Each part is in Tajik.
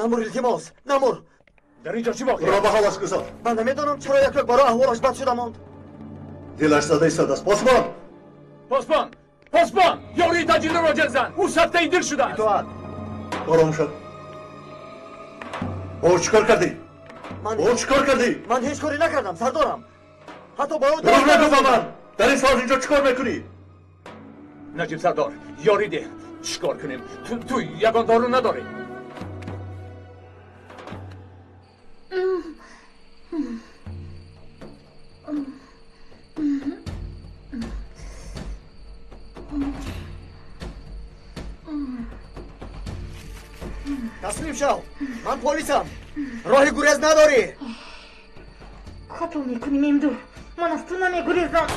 Намур, илтимос, намур. Дар инҷо чӣ воқеа? Ӯро ба ҳолаш гузор. Ман намедонам чаро як баро аҳволаш бад шуда монд. Дилаш зада истодааст. Посбон! Посбон! Посбон! Ёрии таҷиларо ҷеғ зан! Ӯ сактаи дил шудааст. Итоат. Ором шав. Бо ӯ чӣ кор кардӣ? Бо ӯ чӣ кор кардӣ? Ман ҳеҷ коре накардам, сардорам. Ҳатто ба ӯ дурӯғ нагӯ ба ман! Дар ин соат инҷо чӣ кор мекунӣ? Наҷиб сардор, ёрӣ деҳ. Чӣ кор кунем? Ту ягон дору надорӣ? Таслим шав! Ман полисам! Роҳи гурез надорӣ! Қатл мекунӣ, Мемду! Ман аз ту намегурезам!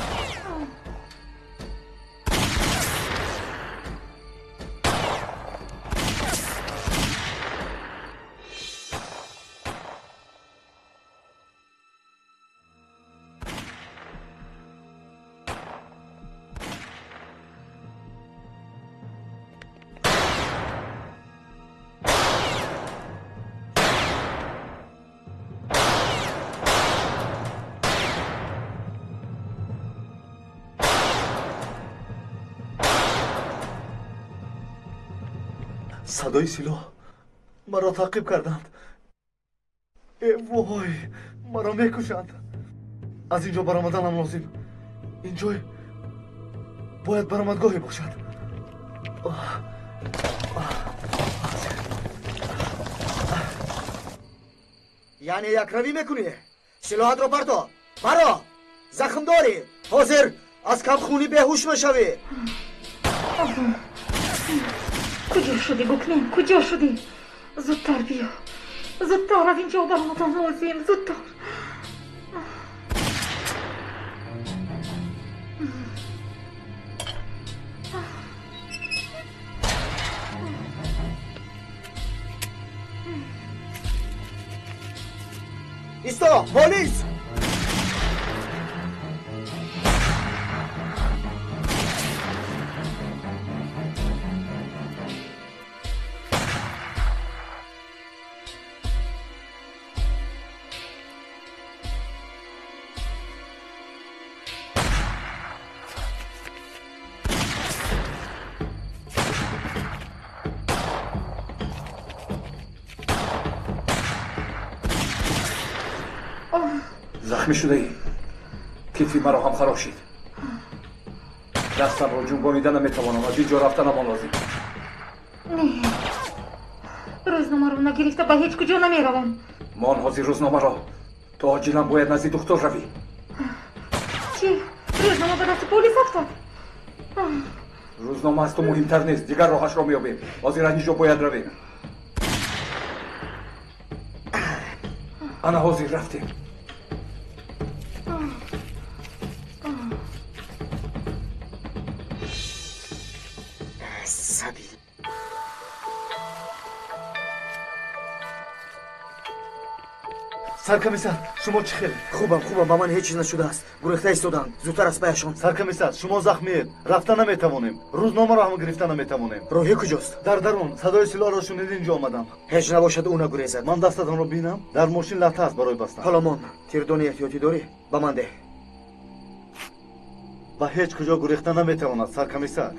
Садои силоҳ маро таъқиб карданд. Э вой, маро мекушанд. Аз ин ҷо баромаданам лозим. Ин ҷой бояд баромадгоҳе бошад. Яъне якравӣ мекунӣ? Силоҳатро парто! Баро! Захм дорӣ! Ҳозир аз камхунӣ беҳуш мешавӣ. Куҷо шудӣ, Гукмен? Куҷо шудӣ? Зудтар биё. Зудтар аз ин ҷо баромадан лозим. Зудтар. Исто! Полис! Захмӣ шудаӣ? Китфи маро ҳам харошид. Дастамро ҷунбонида наметавонам. Аз ин ҷо рафтанамон лозим. Не, рӯзномаро нагирифта ба ҳеҷ куҷо намеравам. Мон ҳозир рӯзномаро. Ту оҷилан бояд назди духтур равӣ. Чӣ? Рӯзнома ба дасти полис афтод? Рӯзнома аз ту муҳимтар нест. Дигар роҳашро меёбем. Ҳозир аз ин ҷо бояд равем. Ана ҳозир рафтем. Саркомиссар, шумо чӣ хел? Хубам, хубам, ба ман ҳеҷ чиз нашудааст. Гурехта истоданд. Зудтар аз паяшон. Саркомиссар, шумо захмиед. Рафта наметавонем. Рӯзномаро ҳам гирифта наметавонем. Роҳӣ куҷост? Дар дарун. Садои силоҳро шунид, инҷо омадам. Ҳеҷ набошад ӯ нагурезад. Ман дастатонро бинам. Дар мошин латта аст барои бастан. Ҳоло мон. Тирдони эҳтиётӣ дорӣ? Ба ман деҳ. Ба ҳеҷ куҷо гурехта наметавонад, саркомиссар.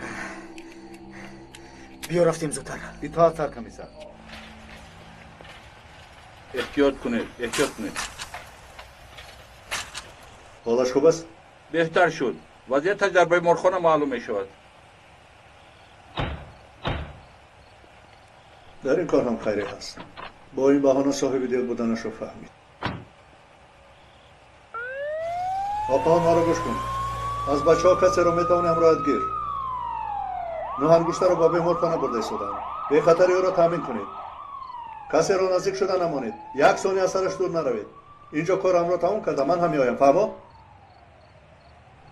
Биё рафтем зудтар. Итоат, саркомиссар. Эҳтиёт кунед, эҳтиёт кунед. Ҳолаш хуб аст? Беҳтар шуд. Вазъияташ дар беморхона маълум мешавад. Дар ин кор ҳам хайре ҳаст. Бо ин баҳона соҳиби дил буданашро фаҳмид. Оқо, маро гӯш кун. Аз бачаҳо касеро метавонӣ ҳамроҳат гир. Нӯҳангуштаро ба беморхона бурда истодаам. Бехатари ӯро таъмин кунед. Касеро наздик шуда намонед. Як сония аз сараш дур наравед. Инҷо корамро тамом карда, ман ҳам меоям. Фаҳмо?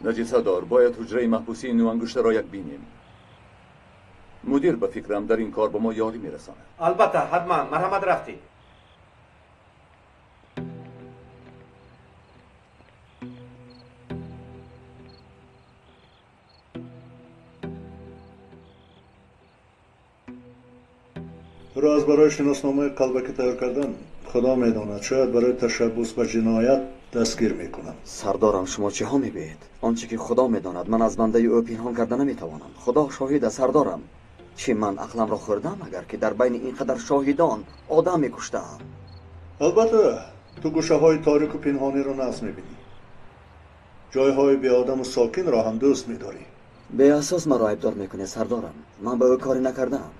Наҷиб сардор, бояд ҳуҷраи маҳбусии нӯҳангуштаро як бинем. Мудир ба фикрам дар ин кор ба мо ёрӣ мерасонад. Албатта, ҳатман. Марҳамат, рафтед. Туро аз барои шиносномаи қалбакӣ тайёр кардан худо медонад, шояд барои ташаббус ба ҷиноят дастгир мекунам. Сардорам, шумо чиҳо мегӯед? Он чӣ ки худо медонад, ман аз бандаи ӯ пинҳон карда наметавонам. Худо шоҳид аст, сардорам. Чӣ ман ақламро хӯрдам, агар ки дар байни ин қадар шоҳидон одам мекуштаам? Албатта, ту гӯшаҳои торику пинҳониро нағз мебинӣ. Ҷойҳои беодаму сокинро ҳам дӯст медорӣ. Беасос маро айбдор мекунед, сардорам. Ман ба ӯ коре накардаам.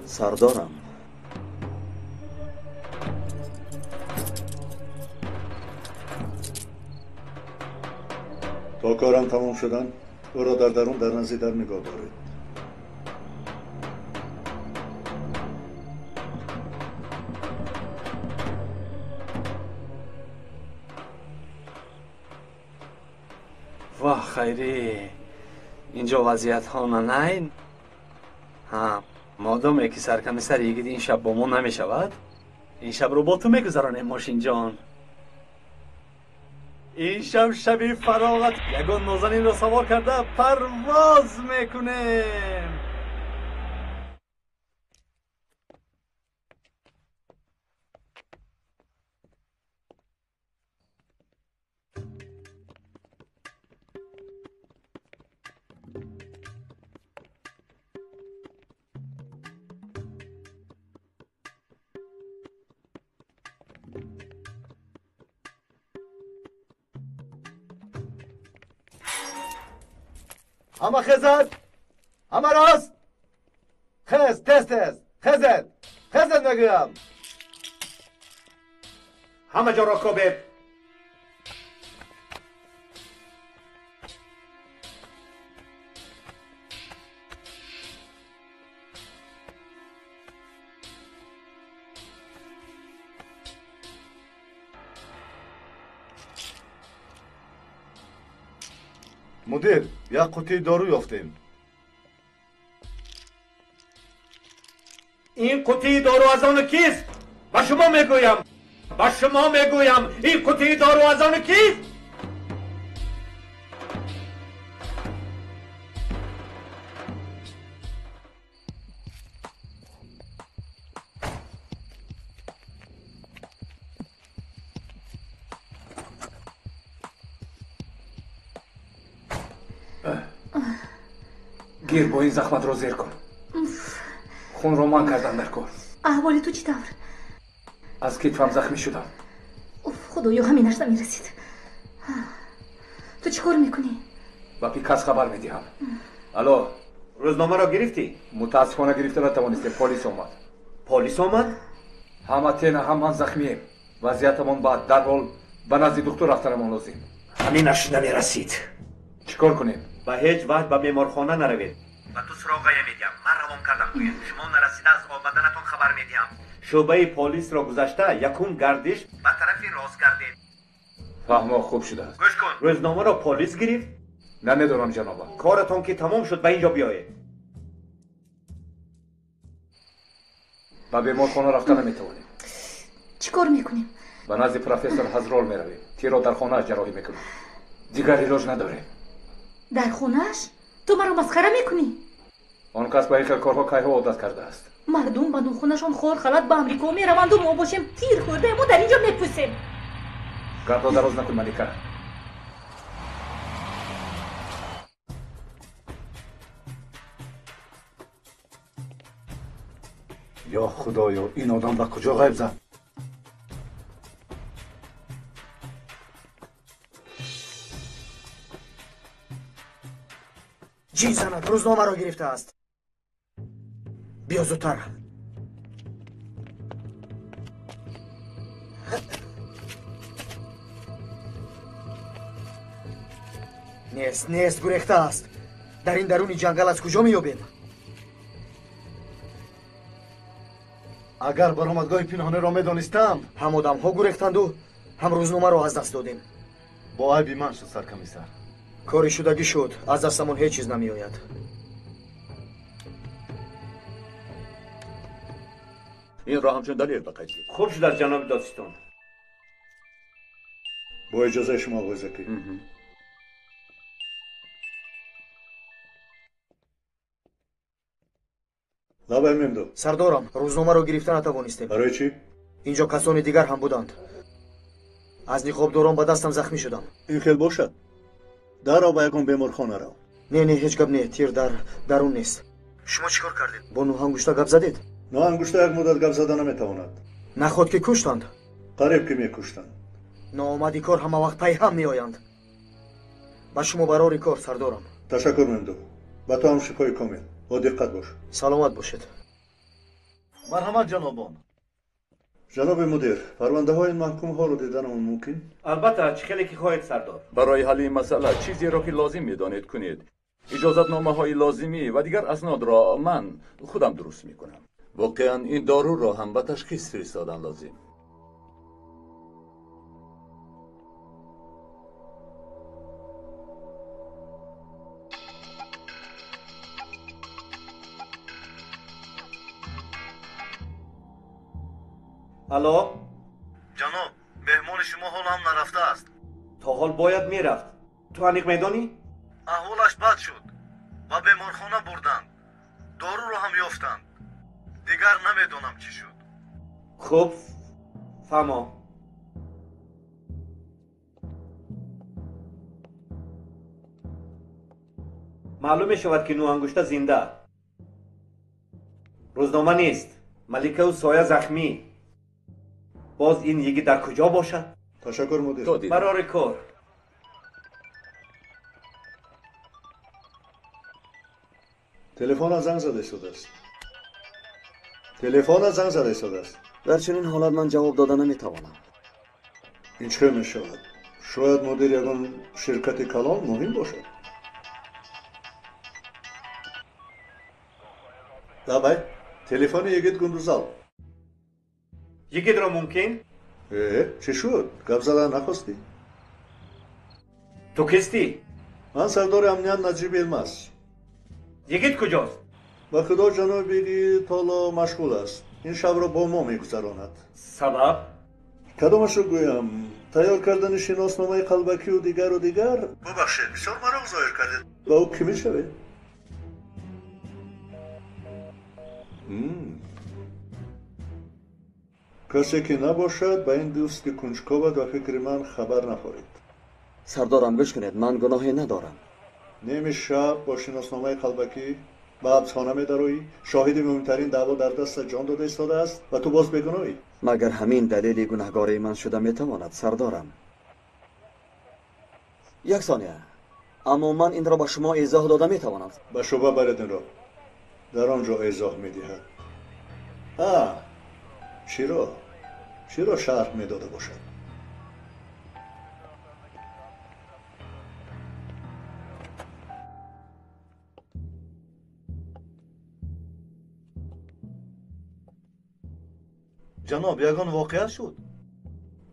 Сардорам, то корам тамом шудан ӯро дар дарун дар назди дар нигоҳ доред. Воҳ, хайрӣ, инҷо вазъиятҳо нанайн. Ҳа, модоме ки саркамисар йигит ин шаб бо мо намешавад, ин шабро бо ту мегузаронем, мошинҷон. Ин шаб шаби фароғат, ягон нозанинро савор карда парвоз мекунем. Ҳама хезад, ҳама рост. Хез, тез тез, хезед, хезед мегӯям. Ҳама ҷоро кобед. Мудир, як қуттии дору ёфтем. Ин қуттии дору аз они кист? Ба шумо мегӯям, ба шумо мегӯям, ин қуттии дору аз они кист? Гир, бо ин захматро зер кун. Хунро ман кардам дар кор. Аҳволи ту чӣ тавр? Аз китфам захмӣ шудам. Уф, худоё, ҳаминаш намерасид. Ту чӣ кор мекунӣ? Ба Пикас хабар медиҳам. Алло, рӯзномаро гирифтӣ? Мутаассифона гирифта натавонистем. Полис омад. Полис омад? Ҳам Атена, ҳам ман захмием. Вазъиятамон бад. Дарҳол ба назди духтур рафтанамон лозим. Ҳаминаш намерасид. Чӣ кор кунем? Ба ҳеҷ ваҷ ба беморхона наравед. Ба ту суроғая медиҳам. Ман равон кардам гӯяд. Шумо нарасида аз омаданатон хабар медиҳам. Шӯъбаи полисро гузашта якум гардиш ба тарафи рост гардед. Фаҳмо хуб шудааст. Гӯш кун, рӯзномаро полис гирифт? Намедонам, ҷаноба. Коратон ки тамом шуд, ба инҷо биёед. Ба беморхона рафта наметавонем. Чӣ кор мекунем? Ба назди профессор Ҳазрол меравем. Тирро дар хонааш ҷарроҳӣ мекунем. Дигар илоҷ надорем. Дар хонааш? Ту маро масхара мекунӣ? Он кас ба ин хел корҳо кайҳо одат кардааст. Мардум ба нохунашон хор халат ба Амрико мераванду мо бошем тир хӯрдаему дар инҷо мепӯсем. Гапро дароз накун, Малика. Ё худоё, ин одам ба куҷо ғайб зад? Ҷин занад, рӯзномаро гирифтааст. Биё зудтар. Нест, нест, гурехтааст. Дар ин даруни ҷангал аз куҷо меёбем? Агар баромадгоҳи пинҳониро медонистам, ҳам одамҳо гурехтанду ҳам рӯзномаро аз даст додем. Бо айби ман шуд, саркамисар. Кори шудагӣ шуд, аз дастамон ҳеҷ чиз намеояд. Инро ҳамчун далел ба қайд гир. Хуб шудааст, ҷаноби додситон. Бо иҷозаи шумо, оқои Закӣ. Лабай Мемду. Сардорам, рӯзномаро гирифта натавонистем. Барои чӣ? Инҷо касони дигар ҳам буданд. Аз ниқобдорон ба дастам захмӣ шудам. Ин хел бошад? Дарро ба ягон беморхона рав. Не, не, ҳеҷ гап не, тир дар дарун нест. Шумо чӣ кор кардед? Бо Нӯҳангушта гап задед? Нӯҳангушта як муддат гап зада наметавонад. Наход ки куштанд? Қариб ки мекуштанд. Ноомади кор ҳама вақт пайҳам меоянд. Ба шумо барори кор, сардорам. Ташаккур, Мемду. Ба ту ҳам шифои комил. Бо диққат бош. Саломат бошед. Марҳамат, ҷанобон. Ҷаноби мудир, парвандаҳои маҳкумҳоро диданамон мумкин? Албатта, чӣ хеле ки хоҳед, сардор. Барои ҳалли ин масъала чизеро ки лозим медонед кунед. Иҷозатномаҳои лозимӣ ва дигар аснодро ман худам дуруст мекунам. Воқеан ин доруро ҳам ба ташхис фиристодан лозим. Алло? Ҷаноб, меҳмони шумо ҳоло ҳам нарафтааст. То ҳол бояд мерафт. Ту аниқ медонӣ? Аҳволаш бад шуд. Ба беморхона бурданд. Доруро ҳам ёфтанд. Дигар намедонам чӣ шуд. Хуб, фаҳмо. Маълум мешавад ки Нӯҳангушта зинда. Рӯзнома нест. Маликаву Соя захмӣ. Боз ин йигит дар куҷо бошад? Ташаккур, мудир. Барори кор. Телефона занг зада истодааст. Телефона занг зада истодааст. Дар чунин ҳолат ман ҷавоб дода наметавонам. Ин чӣ мешавад? Шояд мудир ягон ширкати калон муҳим бошад. Лабай, телефони йигит Гундузал. Йигитро мумкин? Чӣ шуд? Гап задан нахостӣ? Ту кистӣ? Ман сардори амният Наҷиб Елмаз. Йигит куҷост? Ба худо, ҷаноби йигит ҳоло машғул аст. Ин шабро бо мо мегузаронад. Сабаб? Кадомашро гӯям? Тайёр кардани шиносномаи қалбакию дигару дигар. Бубахшед, бисёр мароқ зоҳир кардед. Ба ӯ кӣ мешавед? Касе ки набошад, ба ин дӯсти кунҷковат ба фикри ман хабар нафоред. Сардорам, гӯш кунед, ман гуноҳе надорам. Ними шаб бо шиносномаи қалбакӣ ба ҳабсхона медароӣ, шоҳиди муҳимтарин даъво дар дастат ҷон дода истодааст ва ту боз бегуноҳӣ. Магар ҳамин далели гунаҳгории ман шуда метавонад, сардорам? Як сония. Аммо ман инро ба шумо эзоҳ дода метавонам. Ба шӯъба баред инро. Дар он ҷо эзоҳ медиҳад. Чиро? Чиро шарҳ медода бошад? Ҷаноб, ягон воқеа шуд?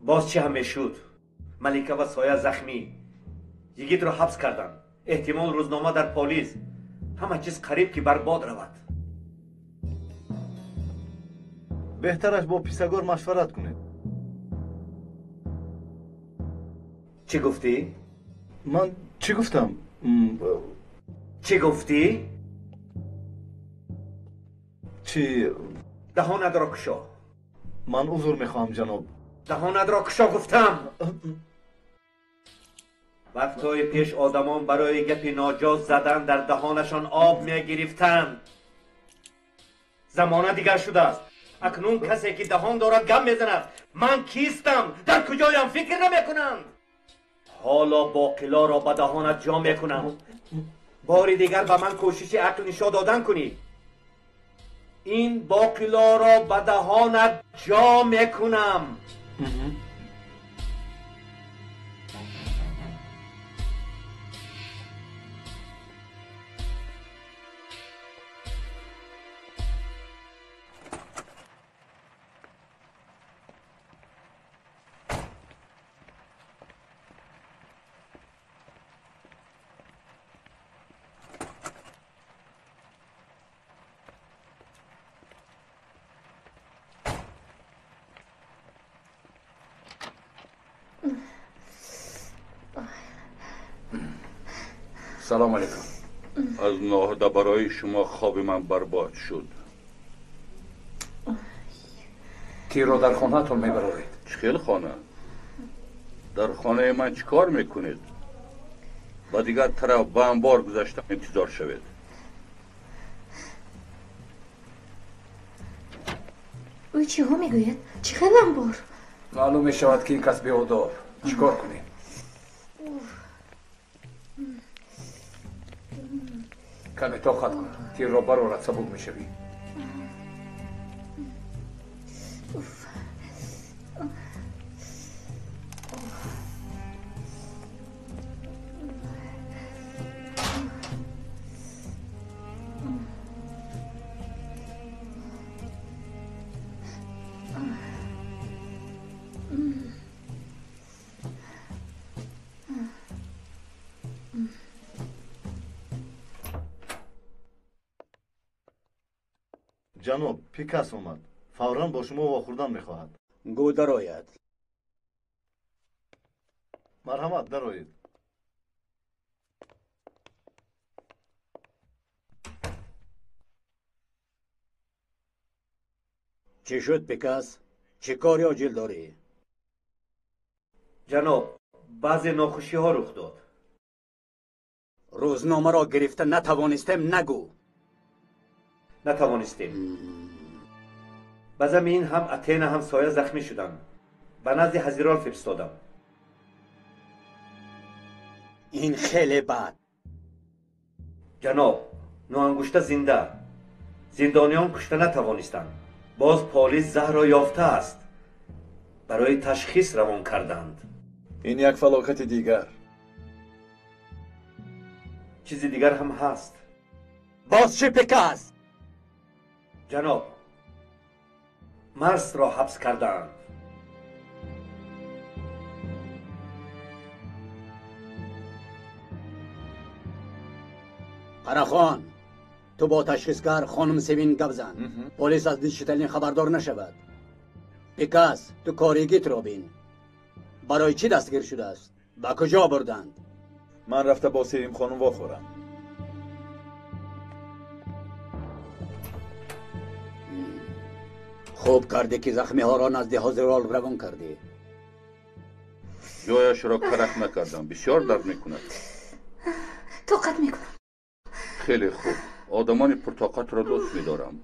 Боз чӣ ҳам мешуд? Малика ва Соя захмӣ. Йигитро ҳабс карданд. Эҳтимол рӯзнома дар полис. Ҳама чиз қариб ки барбод равад. Беҳтараш бо Писагор машварат кунед. Чӣ гуфтӣ? Ман чӣ гуфтам? Чӣ гуфтӣ? Чӣ? Даҳонатро кушо. Ман узр мехоҳам, ҷаноб. Даҳонатро кушо гуфтам. Вақтҳои пеш одамон барои гапи ноҷоз задан дар даҳонашон об мегирифтанд. Замона дигар шудааст. Акнун касе ки даҳон дорад гап мезанад. Ман кистам? Дар куҷоям? Фикр намекунанд. Ҳоло боқилоро ба даҳонат ҷо мекунам. Бори дигар ба ман кӯшиши ақл нишон додан кунӣ. Ин боқилоро ба даҳонат ҷо мекунам. Салом алейкум. Аз ноҳда барои шумо хоби ман барбод шуд. Тирро дар хонаатон мебароред. Чӣ хел хона? Дар хонаи ман чӣ кор мекунед? Ба дигар тараф ба анбор гузашта интизор шавед. Ӯ чиҳо мегӯяд? Чӣ хел анбор? Маълум мешавад, ки ин кас беодоб. Чӣ кор кунем? Каме тоқат кун. Тирро барорад, сабук мешавӣ. Ҷаноб, Пикас омад. Фавран бо шумо вохӯрдан мехоҳад. Гӯ дарояд. Марҳамат, дароед. Чӣ шуд, Пикас? Чӣ кори оҷил дорӣ? Ҷаноб, баъзе нохушиҳо рух дод. Рӯзномаро гирифта натавонистем, нагӯ. Натавонистем. Ба замин ҳам Атена ҳам соя захмӣ шуданд. Ба назди ҳазирол фиристодам. Ин хеле бад. Ҷаноб, ноангушта зинда. Зиндониён кушта натавонистанд. Боз полис заҳрро ёфтааст. Барои ташхис равон карданд. Ин як фалокати дигар. Чизи дигар ҳам ҳаст. Боз чӣ, Пикас? Ҷаноб, Марсро ҳабс кардаанд. Қарахон, ту бо ташхисгар хонум Севин гап зан. Полис аз дидшиталин хабардор нашавад. Пикас, ту кори гитро бин. Барои чӣ дастгир шудааст? Ба куҷо бурданд? Ман рафта бо Севим хонум вохӯрам. Хуб кардӣ, ки захмиҳоро назди ҳозирол равон кардӣ. Ҷояшро карах накардам. Бисёр дард мекунад. Тоқат мекунам. Хеле хуб. Одамони пуртоқатро дӯст медорам,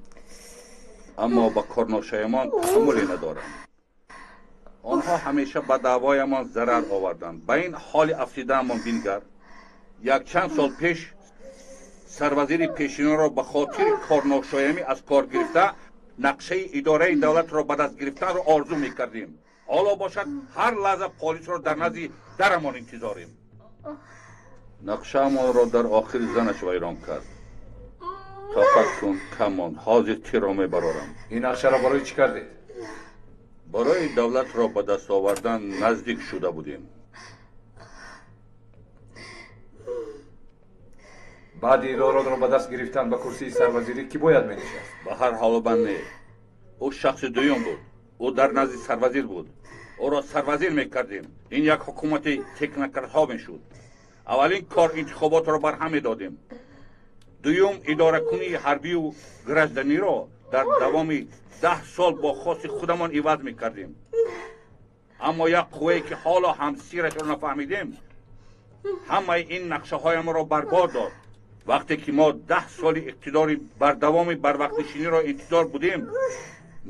аммо ба корношоямон таҳаммуле надорам. Онҳо ҳамеша ба даъвоямон зарар оварданд. Ба ин ҳоли афтидаамон бингар. Якчанд сол пеш сарвазири пешинаро ба хотири корношоямӣ аз кор гирифта, нақшаи идораи давлатро ба даст гирифтанро орзу мекардем. Ҳоло бошад, ҳар лаҳза полисро дар назди дарамон интизорем. Нақшаамонро дар охири занаш вайрон кард. Тоқат кун, кам монд. Ҳозир тирро мебарорам. Ин нақшаро барои чӣ кардед? Барои давлатро ба даст овардан наздик шуда будем. Баъди идоротро ба даст гирифтан ба курсии сарвазирӣ кӣ бояд менишаст? Ба ҳар ҳолу банд не. Ӯ шахси дуюм буд. Ӯ дар назди сарвазир буд. Ӯро сарвазир мекардем. Ин як ҳукумати технократҳо мешуд. Аввалин кор интихоботро барҳам медодем. Дуюм, идоракунии ҳарбию гражданиро дар давоми 10 сол бо хоси худамон иваз мекардем. Аммо як қуввае, ки ҳоло ҳам сирашро нафаҳмидем, ҳамаи ин нақшаҳоямонро барбод дод. Вақте ки мо 10 соли иқтидори бардавоми барвақтнишиниро интизор будем,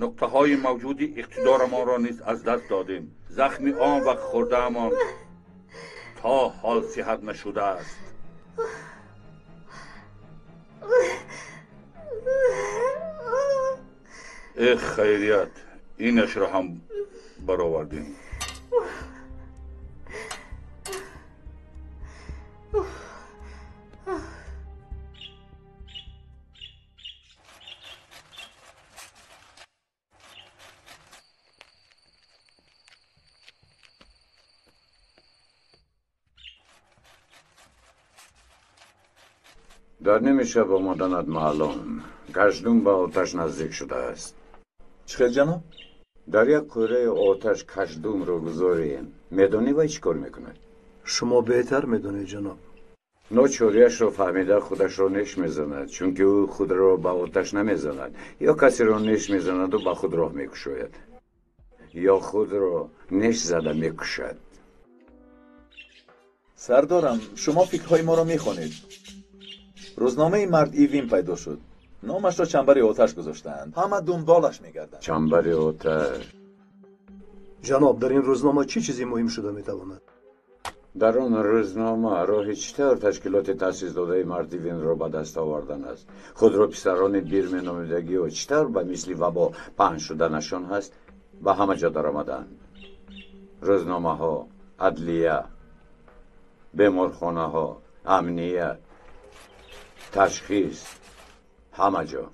нуқтаҳои мавҷуди иқтидорамонро низ аз даст додем. Захми он вақт хӯрдаамон то ҳол сиҳат нашудааст. Эх, хайрият, инашро ҳам баровардем. Дар ними шаб омаданат маълум. Гаштум ба оташ наздик шудааст. Чӣ хел, ҷаноб? Дар як қӯраи оташ кашдумро гузорем. Медонӣ вай чӣ кор мекунад? Шумо беҳтар медонед, ҷаноб. Ночориашро фаҳмида худашро неш мезанад, чунки ӯ худро ба оташ намезанад, ё касеро неш мезанаду ба худ роҳ мекушояд. ё худро неш зада мекушад. Сардорам, шумо фикрҳои моро мехонед. Рӯзномаи мард Ивин пайдо шуд. Номашро Чамбари оташ гузоштаанд. Ҳама дунболаш мегарданд. Чамбари оташ. Ҷаноб, дар ин рӯзнома чӣ чизе муҳим шуда метавонад? Дар он рӯзнома роҳи чӣ тавр ташкилоти таъсис додаи мард Ивинро ба даст овардан аст. Худро писарони бир меномидагиҳо чӣ тавр ба мисли вабо паҳн шуданашон ҳаст, ба ҳама ҷо даромаданд. Рӯзномаҳо, адлия, беморхонаҳо, амният, ташхис, ҳама ҷо.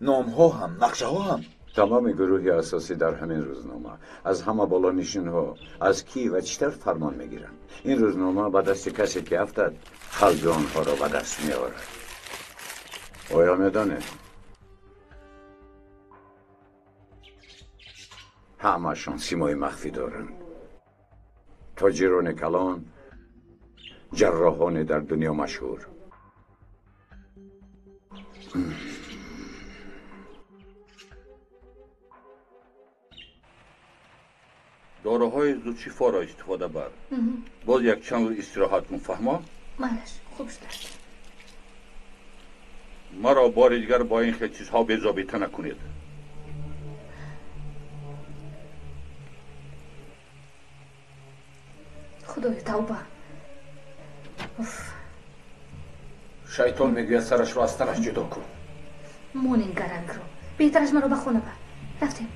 Номҳо ҳам, нақшаҳо ҳам. Тамоми гурӯҳи асосӣ дар ҳамин рӯзнома, аз ҳама болонишинҳо, аз кӣ ва чӣ тавр фармон мегиранд. Ин рӯзнома ба дасти касе ки афтад, қалби онҳоро ба даст меорад. Оё медонед? Ҳамаашон симои махфӣ доранд. Тоҷирони калон, ҷарроҳони дар дунё машҳур. Доруҳои зудшифоро истифода бар. Боз якчанд рӯз истироҳат кун, фаҳмо? Малаш, хуб шудааст. Маро бори дигар бо ин хел чизҳо безобита накунед. Худоё, тавба. Уф. Шайтон мегӯяд сарашро аз танаш ҷудо кун. Мон ин гарангро. Беҳтараш маро ба хона бар. Рафтем.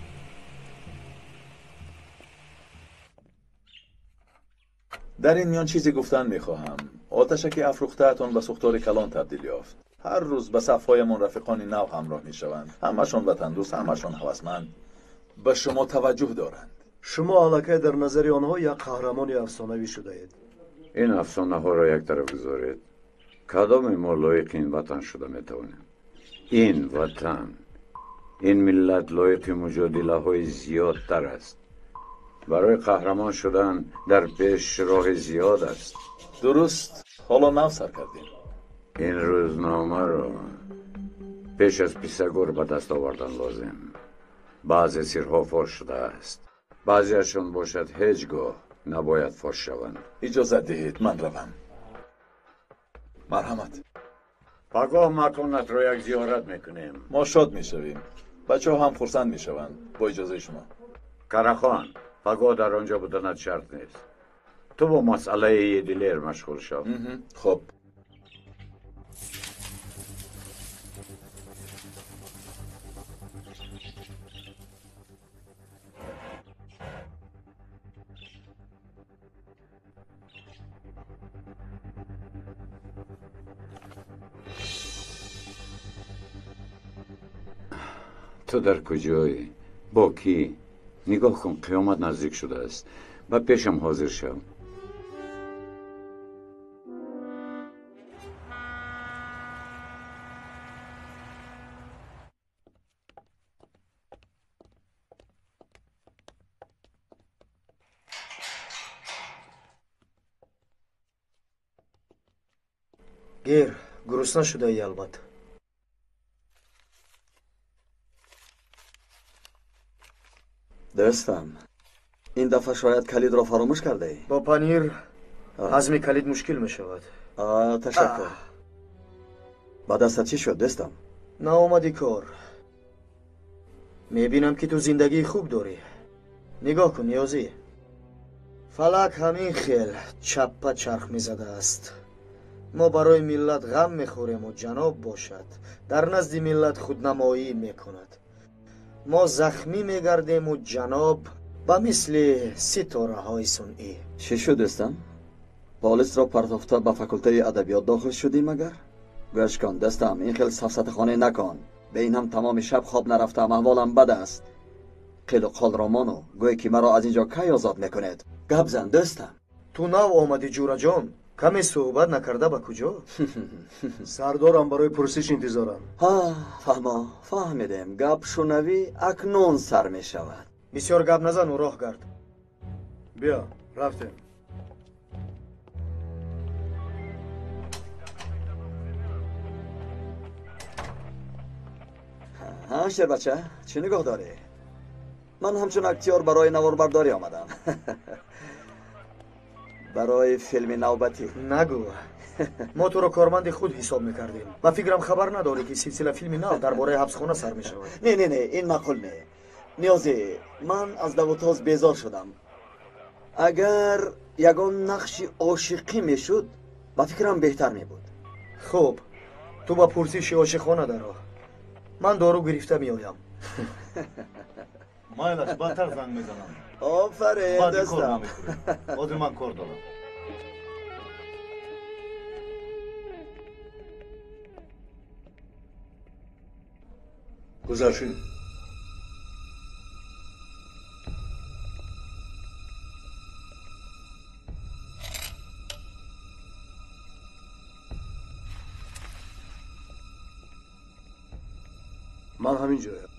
Дар ин миён чизе гуфтан мехоҳам. Оташе ки афрӯхтаатон ба сӯхтори калон табдил ёфт. Ҳар рӯз ба сафҳоямон рафиқони нав ҳамроҳ мешаванд. Ҳамашон ватандӯст, ҳамашон ҳавасманд. Ба шумо таваҷҷӯҳ доранд. Шумо аллакай дар назари онҳо як қаҳрамони афсонавӣ шудаед. Ин афсонаҳоро як тараф гузоред. Кадоме мо лоиқи ин ватан шуда метавонем? Ин ватан, ин миллат лоиқи муҷодилаҳои зиёдтар аст. Барои қаҳрамон шудан дар пеш роҳи зиёд аст. Дуруст, ҳоло нав сар кардем. Ин рӯзномаро пеш аз Писагор ба даст овардан лозим. Баъзе сирҳо фош шудааст. Баъзеашон бошад ҳеҷ гоҳ набояд фош шаванд. Иҷозат диҳед, ман равам. Марҳамат. Пагоҳ маконатро як зиёрат мекунем. Мо шод мешавем. Бачаҳо ҳам хурсанд мешаванд бо иҷозаи шумо. Карахон, пагоҳ дар он ҷо буданат шарт нест. Ту бо масъалаи Едилер машғул шав. Хуб. Ту дар куҷоӣ? Бо кӣ? Нигоҳ кун, қиёмат наздик шудааст. Ба пешам ҳозир шав. Гир, гурусна шудаӣ албатта. Дӯстам, ин дафъа шояд калидро фаромӯш кардаӣ? Бо панир ҳазми калид мушкил мешавад. Ташаккур. Ба дастат чӣ шуд, дӯстам? Наомади кор. Мебинам ки ту зиндагии хуб дорӣ. Нигоҳ кун, Ниёзӣ. Фалак ҳамин хел чаппа чарх мезадааст. Мо барои миллат ғам мехӯрему ҷаноб бошад дар назди миллат худнамоӣ мекунад. Мо захмӣ мегардему ҷаноб ба мисли ситораҳои сунъӣ. Чӣ шуд, дӯстам? Полисро партофта ба факултаи адабиёт дохил шудӣ магар? Гӯш кун, дӯстам, ин хел сафсатахонӣ накун. Бе ин ҳам тамоми шаб хоб нарафтаам, аҳволам бад аст. Қилу қолро мону гӯе ки маро аз ин ҷо кай озод мекунед? Гап зан, дӯстам. Ту нав омадӣ, ҷураҷон. Каме суҳбат накарда ба куҷо? Сардорам барои пурсиш интизорам. Фаҳмо, фаҳмидем. Гапшунавӣ акнун сар мешавад. Бисёр гап назану роҳ гард. Биё, рафтем. Ҳа, шербача, чӣ нигоҳ дорӣ? Ман ҳамчун актёр барои наворбардорӣ омадам. Барои филми навбатӣ. Нагӯ. Мо туро корманди худ ҳисоб мекардем. Ба фикрам хабар надорӣ, ки силсила филми нав дар бораи ҳабсхона сар мешавад. Не, не, не, ин маъқул не. Ниёзӣ, ман аз давутоз безор шудам. Агар ягон нақши ошиқӣ мешуд, ба фикрам беҳтар мебуд. Хуб, ту ба пурсиши ошиқона даро. Ман дору гирифта меоям. Майлаш, баъдтар занг мезанам. Офарин, баъди кор дӯстам. намекунем. Ҳозир ман кор дорам. Гузаршин. Ман ҳамин ҷоям.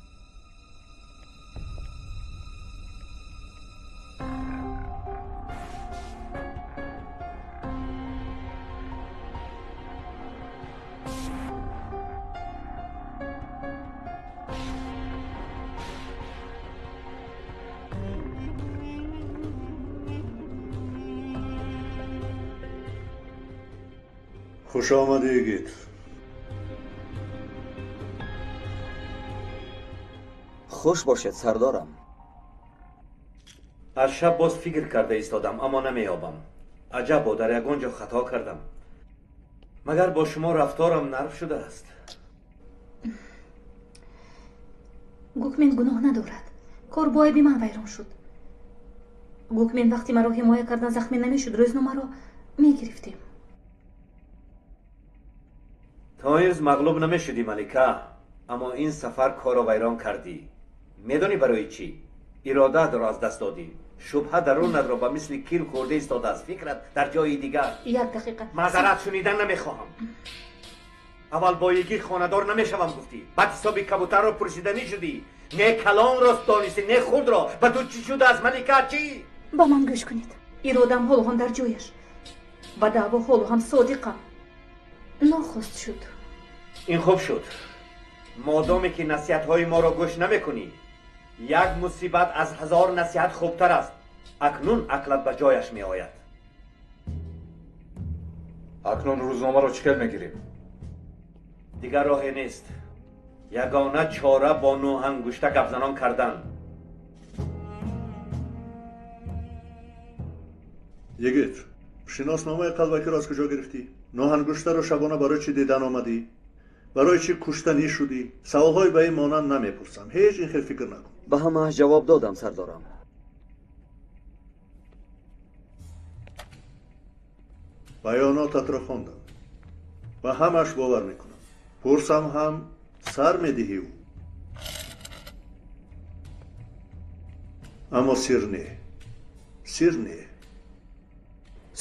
Хуш омадӣ, йигит. Хуш бошед, сардорам. Аз шаб боз фикр карда истодам, аммо намеёбам. Аҷабо, дар ягон ҷо хато кардам. Магар бо шумо рафторам нарм шудааст? Гукмен гуноҳ надорад. Кор бо айби ман вайрон шуд. Гукмен вақти маро ҳимоя кардан захмӣ намешуд, рӯзномаро мегирифтем. То имрӯз мағлуб намешудӣ, малика, аммо ин сафар корро вайрон кардӣ. Медонӣ барои чӣ? Иродаатро аз даст додӣ. Шубҳа дарунатро ба мисли кир хӯрда истодааст. Фикрат дар ҷои дигар. Як дақиқа. Маъзарат шунидан намехоҳам. Аввал бо йигит хонадор намешавам гуфтӣ. Баъд ҳисоби кабутарро пурсиданӣ шудӣ. Не калонро донистӣ, не хурдро. Ба ту чӣ шудааст, малика, чӣ? Ба ман гӯш кунед. Иродам ҳоло ҳам дар ҷояш. Ба даъво ҳоло ҳам содиқам. Нохост шуд. Ин хуб шуд. Модоме ки насиҳатҳои моро гӯш намекунӣ, як мусибат аз ҳазор насиҳат хубтар аст. Акнун ақлат ба ҷояш меояд. Акнун рӯзномаро чӣ хел мегирем? Дигар роҳе нест. Ягона чора бо нӯҳангушта гапзанон кардан. Йигит, шиносномаи қалбакиро аз куҷо гирифтӣ? Нӯҳангуштаро шабона барои чӣ дидан омадӣ? Барои чӣ куштанӣ шудӣ? Саволҳои ба ин монанд намепурсам. Ҳеҷ ин хел фикр накун. Ба ҳамааш ҷавоб додам, сардорам. Баёнотатро хондам. Ба ҳамааш бовар мекунам. Пурсам ҳам сар медиҳӣ ӯ. Аммо сир не. Сир не.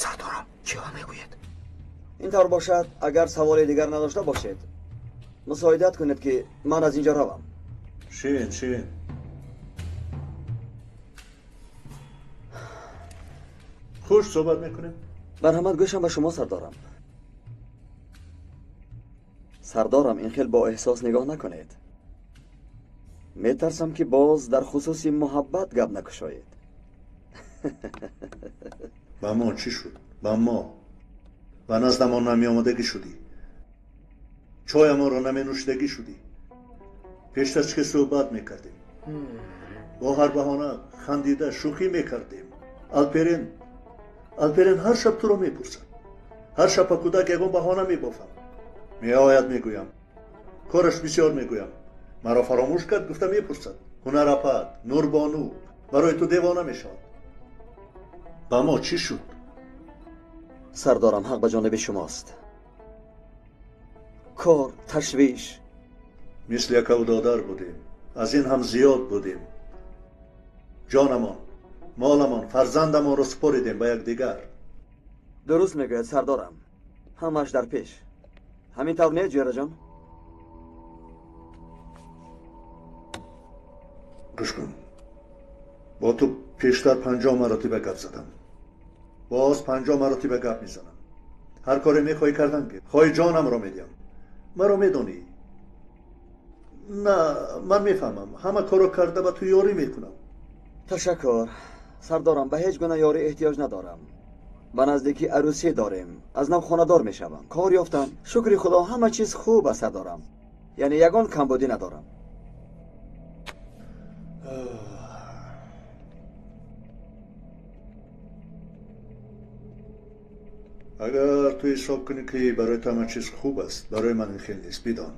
Сардорам, чиҳо мегӯед? Ин тавр бошад, агар саволи дигар надошта бошед, мусоидат кунед, ки ман аз инҷо равам. Шин, шин. Хуш суҳбат мекунем. Марҳамат, гӯшам ба шумо, сардорам. Сардорам, ин хел бо эҳсос нигоҳ накунед. Метарсам, ки боз дар хусуси муҳаббат гап накушоед. Ба мо чӣ шуд? Ба мо ба наздамон намеомадагӣ шудӣ. Чойамонро наменӯшидагӣ шудӣ. Пештар чӣ суҳбат мекардем? Бо ҳар баҳона хандида шӯхӣ мекардем. Алперен, Алперен ҳар шаб туро мепурсад. Ҳар шаб ба кӯдак ягон баҳона мебофам. Меояд, мегӯям. Кораш бисёр, мегӯям. Маро фаромӯш кард, гуфта мепурсад. Ҳунарапат, Нурбону барои ту девона мешавад. Ба мо чӣ шуд? Сардорам, ҳақ ба ҷониби шумост. Кор, ташвиш. Мисли якаву додар будем. Аз ин ҳам зиёд будем. Ҷонамон, моламон, фарзандамонро супоридем ба якдигар. Дуруст мегӯяд, сардорам. Ҳамааш дар пеш. Ҳамин тавр не, ҷӯраҷон? Гӯш кун. Бо ту пештар 50 маротиба гап задам. Боз 50 маротиба гап мезанам. Ҳар коре мехоҳӣ кардан гир. Хоҳӣ ҷонамро медиҳам. Маро медонӣ. На, ман мефаҳмам. Ҳама корро карда ба ту ёрӣ мекунам. Ташаккур. Сардорам, ба ҳеҷ гуна ёрӣ эҳтиёҷ надорам. Ба наздикӣ арӯсӣ дорем. Аз нав хонадор мешавам. Кор ёфтам. Шукри Худо, ҳама чиз хуб аст, сардорам. Яъне ягон камбудӣ надорам. Агар ту ҳисоб кунӣ, ки барои ту ҳама чиз хуб аст, барои ман ин хел нест, бидон.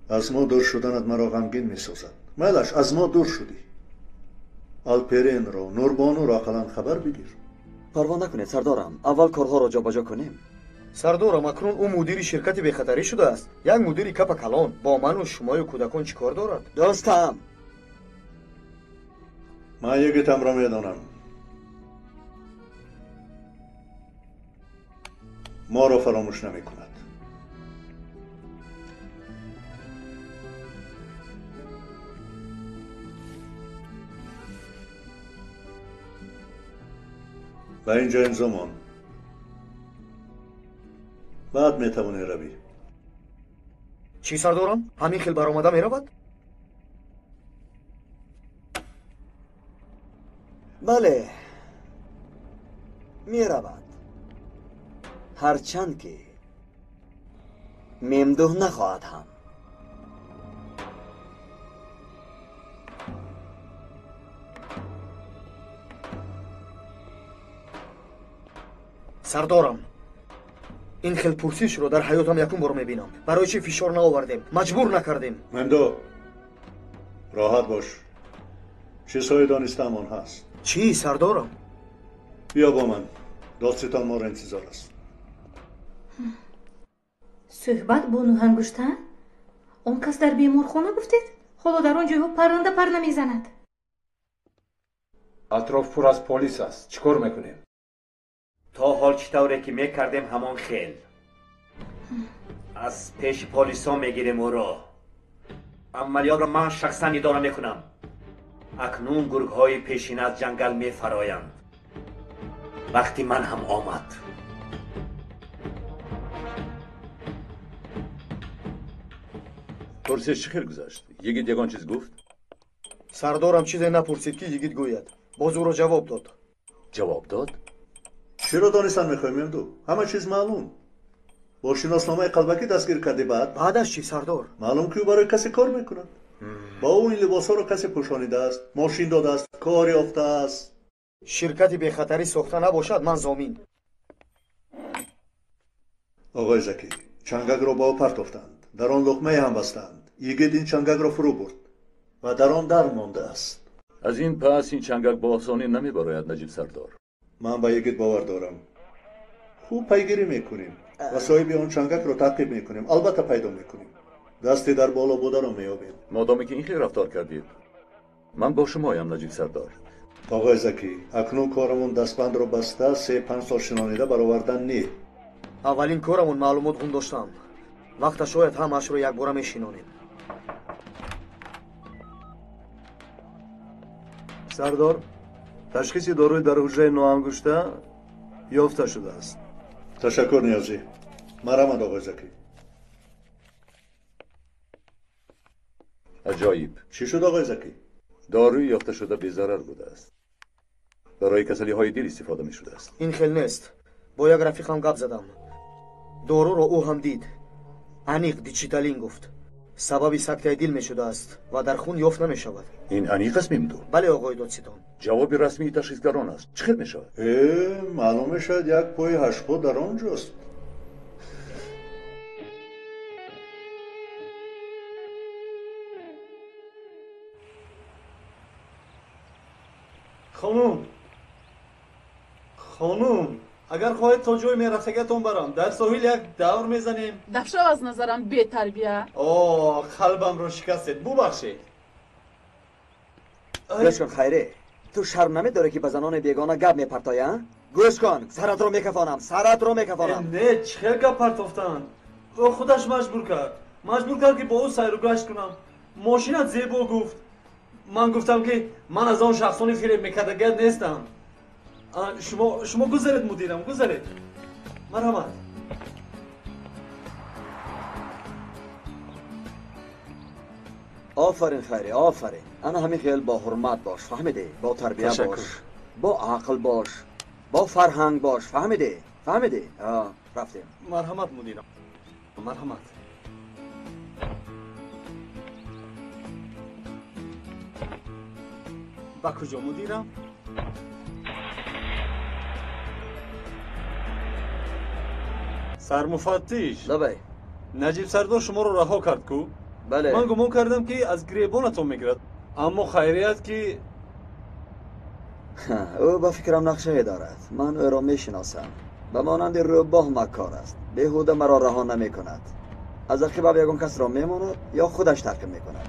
Аз мо дур шуданат маро ғамгин месозад. Майлаш, аз мо дур шудӣ. Алперенро, Нурбонуро ақаллан хабар бигир. Парво накунед, сардорам. Аввал корҳоро ҷобаҷо кунем. Сардорам, акнун ӯ мудири ширкати бехатарӣ шудааст. Як мудири капа калон. Бо ману шумою кӯдакон чӣ кор дорад? Дӯстам! Ман йигитамро медонам. Моро фаромӯш намекунад. Ба ин ҷо имзо мон. Баъд метавонӣ равӣ. Чӣ, сардорам? Ҳамин хел баромада меравад? Бале, меравад. Ҳарчанд ки мемдуҳ нахоҳад ҳам. Сардорам, ин хел пурсишро дар ҳаётам якум бор мебинам. Барои чӣ фишор наовардем, маҷбур накардем? Мемдуҳ, роҳат бош. Чизҳои донистаам он ҳаст. Чӣ, сардорам? Биё бо ман. Додситон моро интизор аст. Суҳбат бо нӯҳангушта? Он кас дар беморхона гуфтед? Ҳоло дар он ҷойҳо парранда пар намезанад. Атроф пур аз полис аст. Чӣ кор мекунем? То ҳол чӣ тавре ки мекардем, ҳамон хел. Аз пеши полисҳо мегирем ӯро. Амалиётро ман шахсан идора мекунам. Акнун гургҳои пешина аз ҷангал мефароянд. Вақти ман ҳам омад. Пурсиш чӣ хел гузашт? Йигит ягон чиз гуфт? Сардорам чизе напурсид, ки йигит гӯяд. Боз ӯро ҷавоб дод. Ҷавоб дод? Чиро донистан мехоҳӣ, Мемду? Ҳама чиз маълум. Бо шиносномаи қалбакӣ дастгир кардӣ, баъд? Баъдаш чӣ, сардор? Маълум, ки ӯ барои касе кор мекунад. Бо ӯ ин либосҳоро касе пӯшонидааст, мошин додааст, кор ёфтааст. Ширкати бехатарӣ сохта набошад, ман зомин. Оғои Закӣ, чангакро ба ӯ партофтанд. Дар он луқмае ҳам бастанд. Йигит ин чангакро фурӯ бурд ва дар он дар мондааст. Аз ин пас ин чангак бо осонӣ намебарояд, Наҷиб сардор. Ман ба йигит бовар дорам. Хуб пайгирӣ мекунем ва соҳиби он чангакро таъқиб мекунем. Албатта пайдо мекунем. Дасти дар боло бударо меёбем. Модоме ки ин хел рафтор кардед, ман бо шумоям, Наҷиб сардор. Оғои Закӣ, акнун корамон дастбандро баста 3-5 сол шинонида баровардан не. Аввалин корамон маълумот гум доштам. Вақта шояд ҳамаашро якбора мешинонем. Сардор, ташхиси доруи дар ҳуҷраи ноангушта ёфта шудааст. Ташаккур, Ниёзӣ. Марҳамат, оғои Закӣ. Аҷоиб. Чӣ шуд, оғои Закӣ? Доруи ёфташуда безарар будааст. Барои касалиҳои дил истифода мешудааст. Ин хел нест. Бо як рафиқам гап задам. Доруро ӯ ҳам дид. Аниқ дичиталин гуфт. Сабаби сактаи дил мешудааст ва дар хун ёфт намешавад. Ин аниқ аст, Мемду? Бале, оғои додситон. Ҷавоби расмии ташхисгарон аст. Чӣ хел мешавад? Маълум мешавад, як пои ҳаштпо дар он ҷост. Хонум, хонум, агар хоҳед то ҷои мерафтагиатон барам, дар соҳил як давр мезанем. Дафшав аз назарам, бетарбия. О, қалбамро шикастед, бубахшед. Гӯш кун, Хайре, ту шарм намедорӣ, ки ба занони бегона гап мепартоӣ, а? Гӯш кун, саратро мекафонам, саратро мекафонам. Не, чӣ хел гап партофтанд? Ӯ худаш маҷбур кард. Маҷбур кард, ки бо ӯ сайру гашт кунам. Мошинат зебо гуфт. Ман гуфтам, ки ман аз он шахсони фиреб мекардагият нестам. Шумо гузаред, мудирам, гузаред. Марҳамат. Офарин Хайрӣ, офарин. Ана ҳамин хел бо ҳурмат бош, фаҳмидӣ? Бо тарбия бош, бо ақл бош, бо фарҳанг бош, фаҳмидӣ? Фаҳмидӣ? Рафтем. Марҳамат мудирам, марҳамат. Ба куҷо мудирам? Сармуфаттиш. Лабай. Наҷиб сардор шуморо раҳо кард ку? Бале. Ман гумон кардам ки аз гиребонатон мегирад, аммо хайрият ки ӯ ба фикрам нақшае дорад. Ман ӯро мешиносам. Ба монанди рӯбоҳ маккор аст. Беҳуда маро раҳо намекунад. Аз ақибам ягон касро мемонад ё худаш таъқиб мекунад.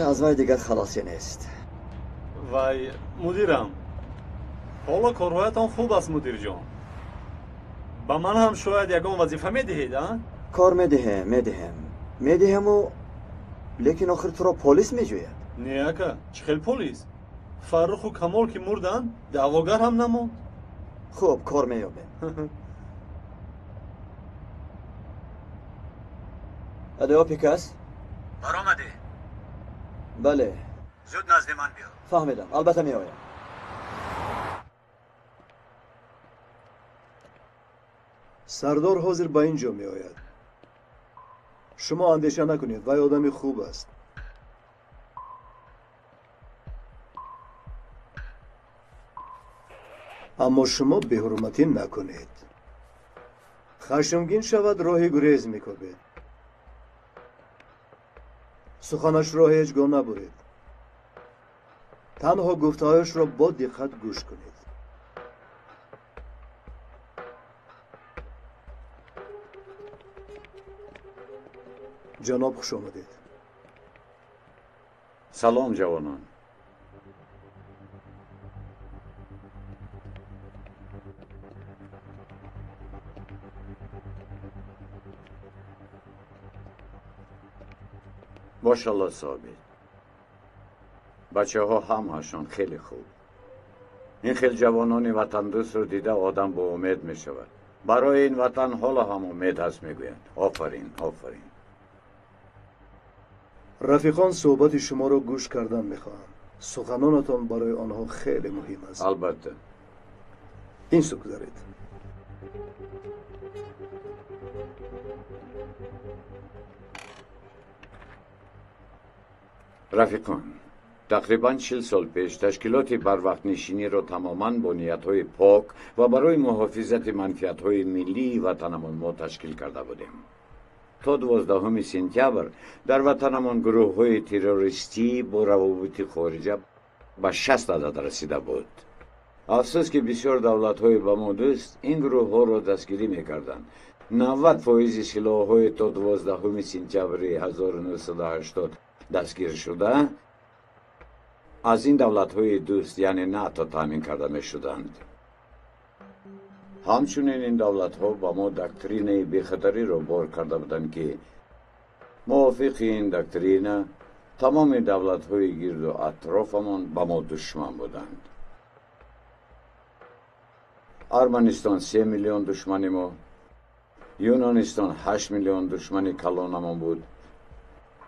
Аз вай дигар халосӣ нест. Вай мудирам, ҳоло корҳоятон хуб аст мудирҷон. Ба ман ҳам шояд ягон вазифа медиҳед, а? Кор медиҳем, медиҳем. Медиҳему, лекин охир туро полис меҷӯяд. Не ака, чӣ хел полис? Фарруху Камол ки мурданд, даъвогар ҳам намонд. Хуб, кор меёбем. Алё, Пикас? Баромадӣ? Бале. Зуд назди ман биё. Фаҳмидам, албатта меоям. Сардор ҳозир ба ин ҷо меояд. Шумо андеша накунед, вай одами хуб аст. Аммо шумо беҳурматӣ накунед. Хашмгин шавад, роҳи гурез мекобед. Суханашро ҳеҷ гоҳ набуред. Танҳо гуфтаҳояшро бо диққат гӯш кунед. Ҷаноб, хуш омадед. Салом, ҷавонон. Бошалло собит. Бачаҳо ҳамаашон хеле хуб. Ин хел ҷавонони ватандӯстро дида одам бо умед мешавад. Барои ин ватан ҳоло ҳам умед ҳаст, мегӯянд. Офарин, офарин. Рафиқон суҳбати шуморо гӯш кардан мехоҳанд. Суханонатон барои онҳо хеле муҳим аст. Албатта. Ин сӯ гузаред. Рафиқон, тақрибан 40 сол пеш ташкилоти барвақтнишиниро тамоман бо ниятҳои пок ва барои муҳофизати манфиатҳои миллии ватанамон мо ташкил карда будем. То 12 сентябр дар ватанамон гурӯҳҳои террористӣ бо равобити хориҷа ба 60 адад расида буд. Афсӯс ки бисёр давлатҳои ба мо дӯст ин гурӯҳҳоро дастгирӣ мекарданд. 90% силоҳҳои то 12 сентябри 1980 дастгир шуда аз ин давлатҳои дӯст, яъне НАТО, таъмин карда мешуданд. Ҳамчунин ин давлатҳо ба мо доктринаи бехатариро бор карда буданд, ки мувофиқи ин доктрина тамоми давлатҳои гирду атрофамон ба мо душман буданд. Арманистон 3 миллион душмани мо, Юнонистон 8 миллион душмани калонамон буд,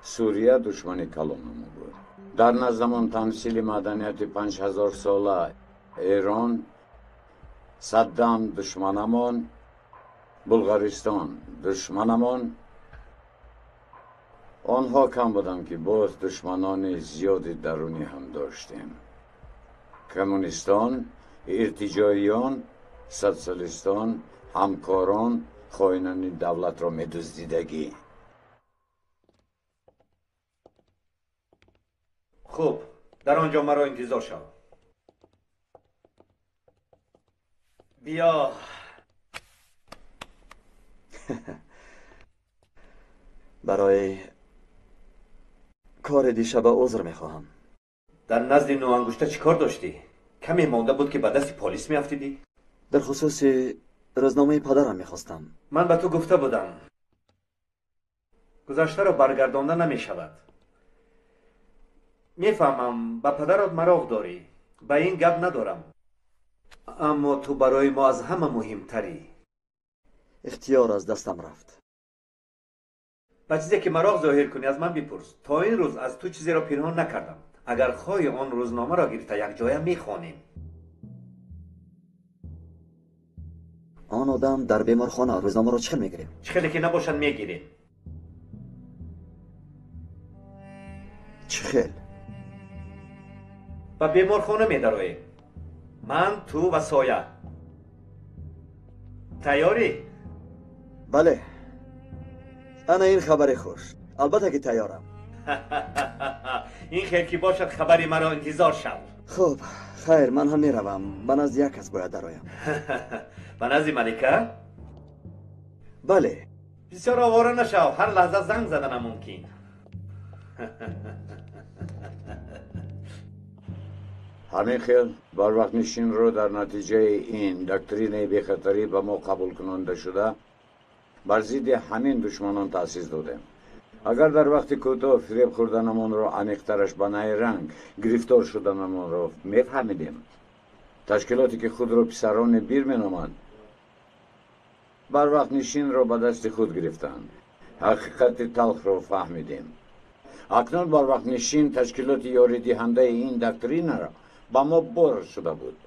Сурия душмани калонамон буд. Дар наздамон тамсили маданияти 5000 сола Эрон, Саддам душманамон, Булғаристон душманамон. Онҳо кам буданд, ки боз душманони зиёди дарунӣ ҳам доштем. Коммунистон, иртиҷоиён, социалистон, ҳамкорон, хоинони давлатро медуздидагӣ. Хуб, дар он ҷо маро интизор шав. Биё. Барои кори дишаба узр мехоҳам. Дар назди нуангушта чӣ кор доштӣ? Каме монда буд ки ба дасти полис меафтидӣ. Дар хусуси рӯзномаи падарам мехостам. Ман ба ту гуфта будам, гузаштаро баргардонда намешавад. Мефаҳмам, ба падарат мароқ дорӣ, ба ин гап надорам, аммо ту барои мо аз ҳама муҳимтарӣ. Ихтиёр аз дастам рафт. Ба чизе ки мароқ зоҳир кунӣ аз ман бипурс. То ин рӯз аз ту чизеро пинҳон накардам. Агар хоҳӣ он рӯзномаро гирифта якҷоя мехонем. Он одам дар беморхона, рӯзномаро чӣ хел мегирем? Чӣ хеле ки набошад мегирем. Чӣ хел? Ба беморхона медароем. Ман, ту ва Соя. Тайёрӣ? Бале. Ана ин хабари хуш. Албатта ки тайёрам. Ин хел ки бошад хабари маро интизор шав. Хуб, хайр, ман ҳам меравам. Ба назди як кас бояд дароям. Ба назди Малика? Бале. Бисёр овора нашав, ҳар лаҳза занг заданам мумкин. Ҳамин хел барвақтнишинро дар натиҷаи ин доктринаи бехатарӣ ба мо қабулкунонда шуда бар зидди ҳамин душманон таъсис додем. Агар дар вақти кӯтоҳ фиреб хӯрданамонро, аниқтараш ба найранг гирифтор шуданамонро мефаҳмидем, ташкилоте ки худро писарони бир меноманд барвақтнишинро ба дасти худ гирифтанд. Ҳақиқати талхро фаҳмидем. Акнун барвақтнишин ташкилоти ёридиҳандаи ин доктринаро ба мо бор шуда буд.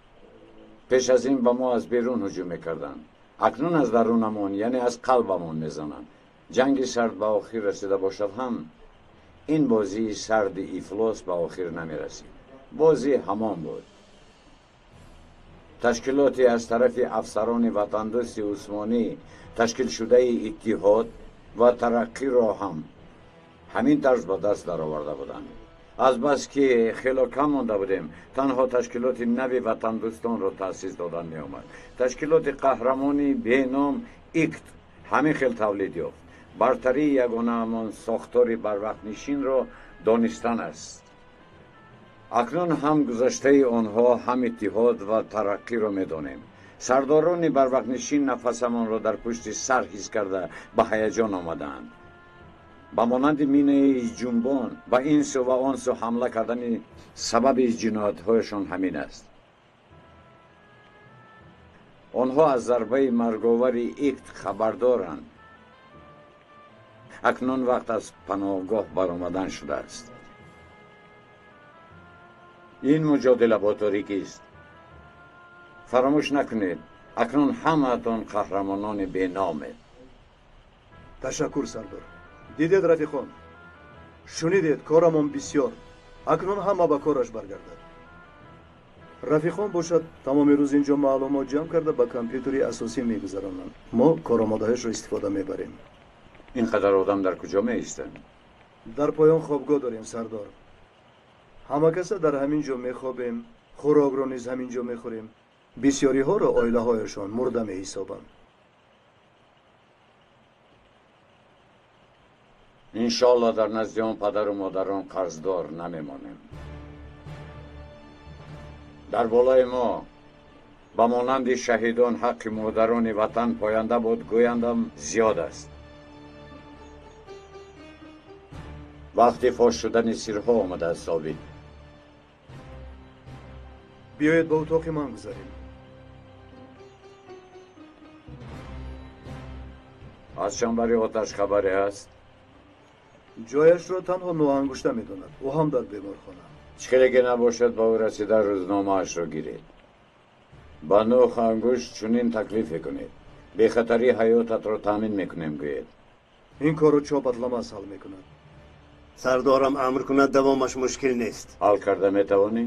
Пеш аз ин ба мо аз берун ҳуҷум мекарданд. Акнун аз дарунамон, яъне аз қалбамон мезананд. Ҷанги сард ба охир расида бошад ҳам, ин бозии сарди ифлос ба охир намерасид. Бозӣ ҳамон буд. Ташкилоте аз тарафи афсарони ватандӯсти усмонӣ ташкилшудаи Иттиҳод ва Тараққиро ҳам ҳамин тарз ба даст дароварда буданд. Азбаски хело кам монда будем, танҳо ташкилоти нави ватандӯстонро таъсис додан меомад. Ташкилоти қаҳрамони беном ИКТ ҳамин хел тавлид ёфт. Бартарии ягонаамон сохтори барвақтнишинро донистан аст. Акнун ҳам гузаштаи онҳо, ҳам Иттиҳод ва Тараққиро медонем. Сардорони барвақтнишин нафасамонро дар пушти сар ҳис карда ба ҳаяҷон омадаанд. Ба монанди минаи ҷунбон ба ин сӯ ва он сӯ ҳамла кардани сабаби ҷиноятҳояшон ҳамин аст. Онҳо аз зарбаи марговари ИКТ хабардоранд. Акнун вақт аз паноҳгоҳ баромадан шудааст. Ин муҷодила бо торикист. Фаромӯш накунед, акнун ҳамаатон қаҳрамонони беномед. Ташаккур, сардор. Дидед, рафиқон, шунидед, корамон бисёр. Акнун ҳама ба кораш баргардад. Рафиқон бошад тамоми рӯз инҷо маълумот ҷамъ карда ба компютери асосӣ мегузаронанд. Мо коромодаҳашро истифода мебарем. Ин қадар одам дар куҷо меистанд? Дар поён хобгоҳ дорем, сардор. Ҳама каса дар ҳамин ҷо мехобем, хӯрокро низ ҳамин ҷо мехӯрем. Бисёриҳоро оилаҳояшон мурда меҳисобанд. Иншоалло дар назди он падару модарон қарздор намемонем. Дар болои мо ба монанди шаҳидон ҳаққи модарони ватан поянда буд, гӯяндам зиёд аст. Вақти фош шудани сирҳо омадааст, собит. Биёед ба утоқи ман гузарем. Аз чанбари оташ хабаре ҳаст? Ҷояшро танҳо ноангушта медонад. Ӯ ҳам дар беморхона. Чӣ хеле ки набошад, ба ӯ расида рӯзномаашро гиред. Ба нӯх ангушт чунин таклифе кунед. Бехатарии ҳаётатро таъмин мекунем, гӯед. Ин корро чоп Атламас ҳал мекунад. Сардорам амр кунад, давомаш мушкил нест. Ҳал карда метавонӣ?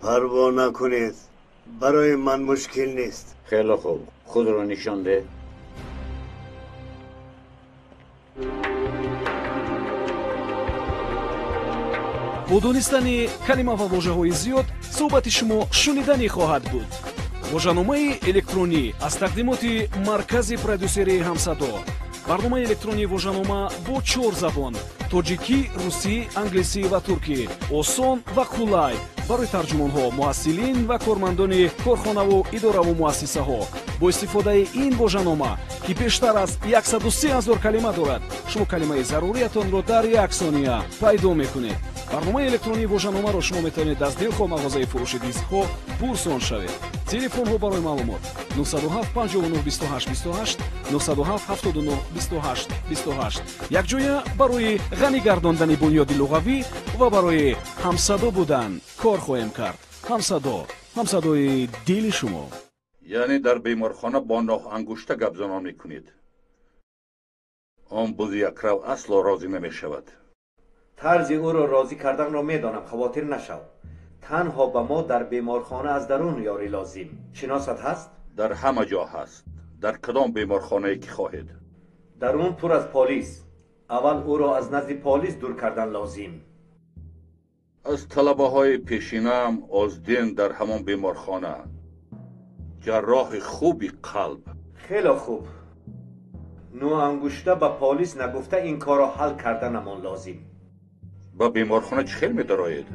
Парво накунед, барои ман мушкил нест. Хеле хуб, худро нишон деҳ. Бо донистани калима ва вожаҳои зиёд суҳбати шумо шуниданӣ хоҳад буд. Вожаномаи электронӣ аз тақдимоти маркази продюсерии Ҳамсадо. Барномаи электронии вожанома бо 4 забон: тоҷикӣ, русӣ, англисӣ ва туркӣ. Осон ва қулай барои тарҷумонҳо, муҳассилин ва кормандони корхонаву идораву муассисаҳо. Бо истифодаи ин вожанома, ки бештар аз 103 000 калима дорад, шумо калимаи заруриятонро дар як сония пайдо мекунед. Барномаи электронии вожаномаро шумо метавонед аз дилхоҳ мағозаи фурӯши дискҳо пурсон шавед. Телефонҳо барои маълумот 907 59 28 28, 907 79 28 28. Якҷоя барои ғанӣ гардондани бунёди луғавӣ ва барои ҳамсадо будан кор хоҳем кард. Ҳамсадо, ҳамсадои дили шумо. Яъне дар беморхона бо ноҳангушта гапзанон мекунед. Он бузи якрав асло розӣ намешавад. Тарзи ӯро розӣ карданро медонам, хавотир нашав. Танҳо ба мо дар беморхона аз дарун ёрӣ лозим. Шиносат ҳаст? Дар ҳама ҷо ҳаст. Дар кадом беморхонае ки хоҳед. Дарун пур аз полис. Аввал ӯро аз назди полис дур кардан лозим. Аз талабаҳои пешинаам Оздин дар ҳамон беморхона. Ҷарроҳи хуби қалб. Хеле хуб. Ноангушта ба полис нагуфта ин корро ҳал карданамон лозим. Ба беморхона чӣ хел медароед?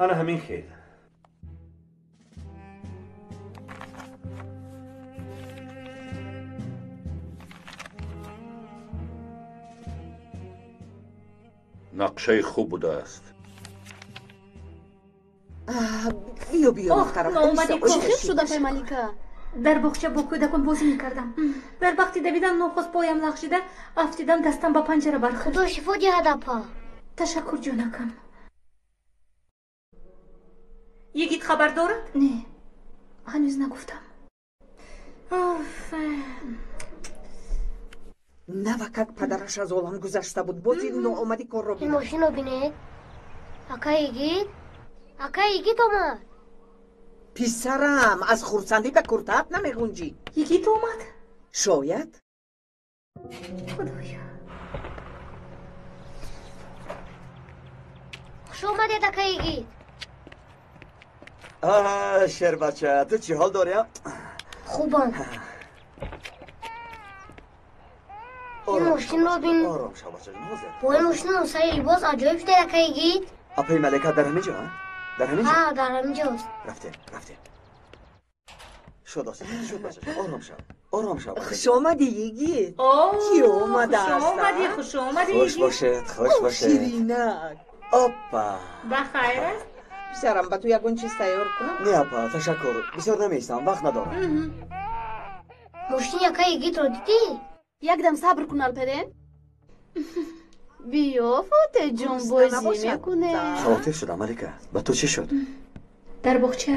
Ана ҳамин хел. Нақшаи хуб будааст. Биё, биё, духтарам. Хел шуда, пай Малика? Дар боғча бо кӯдакон бозӣ мекардам. Дар вақти давидан нохост поям лағжида, афтидам, дастам ба панҷара бархӯрд. Худо шифо диҳад, апа. Ташаккур, ҷонакам. Йигит хабар дорад? Не, ҳанӯз нагуфтам. Навакак падараш аз олам гузашта буд, боз ин ноомади корро Ин мошинро бинед. Ака Йигит, ака Йигит омад. Писарам, аз хурсандӣ ба куртаат намеғунҷӣ. Йигит омад? Шояд. Худоё. Хуш омадед, ака Йигит. Шербача, ту чӣ ҳол дорӣ? Хубам. Ин мошинро бин. Ором шав, бачаҷон, ҳозир. Бо ин мошин сари либос аҷоиб шуда, ака Йигит. Апаи Малика дар ҳамин ҷо? Дар ҳамин ҷо? Ҳа, дар ҳамин ҷост. Рафтем, рафтем. Шуд, шуд, бачаҷон, ором шав, ором шав. Хуш омадӣ, Йигит. Кӣ омадааст? Хуш омадӣ, хуш омадӣ. Хуш бошед, хуш бошед. Ширинак. Опа. Ба хайр аст? Писарам, ба ту ягон чиз тайёр кунам? Не, апа, ташаккур. Бисёр намеистам, вақт надорам. Мошини ака Йигитро дидӣ? Якдам сабр кун, Алперен. Биё, Фотеҷон, бозӣ мекунем. Хавотир шудам, Малика. Ба ту чӣ шуд? Дар боғча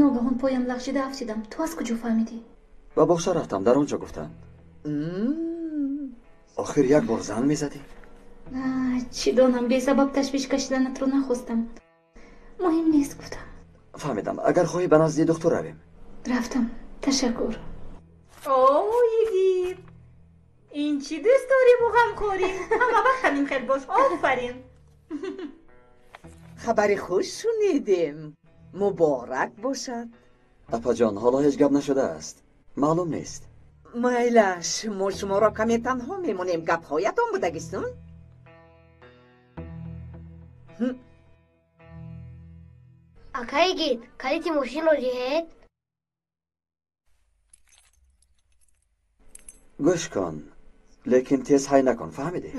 ногаҳон поям лағжида афтидам. Ту аз куҷо фаҳмидӣ? Ба боғча рафтам, дар он ҷо гуфтанд. Охир як бор занг мезадӣ? Чӣ донам, бесабаб ташвиш кашиданатро нахостам. Муҳим нест, гуфтам. Фаҳмидам. Агар хоҳӣ ба назди духтур равем. Рафтам. Ташаккур. О, Йигит, ин чӣ дӯстдориву ғамхорӣ? Ҳама вақт ҳамин хел бош. Офарин. Хабари хуш шунидем. Муборак бошад. Апаҷон, ҳоло ҳеҷ гап нашудааст. Маълум нест. Майлаш, мо шуморо каме танҳо мемонем. Гапҳоятон будагистун? Ака Йигит, калити мошинро диҳед. Гӯш кун, лекин тез ҳай накун, фаҳмидӣ?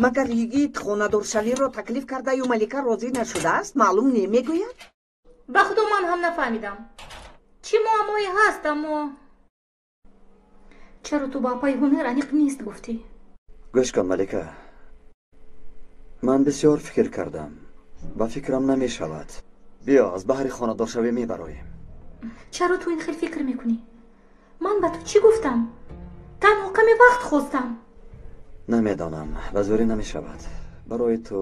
Магар Йигит хонадоршавиро таклиф кардаю Малика розӣ нашудааст, маълум немегӯяд? Ба худо ман ҳам нафаҳмидам. Чӣ муаммое ҳаст, аммо чаро ту ба апаи ҳунар аниқ нест гуфтӣ? Гӯш кун, Малика, ман бисёр фикр кардам. Ба фикрам намешавад. Биё, аз баҳри хонадоршавӣ мебароем. Чаро ту ин хел фикр мекунӣ? Ман ба ту чӣ гуфтам? Танҳо каме вақт хостам. Намедонам, ба зӯрӣ намешавад. Барои ту,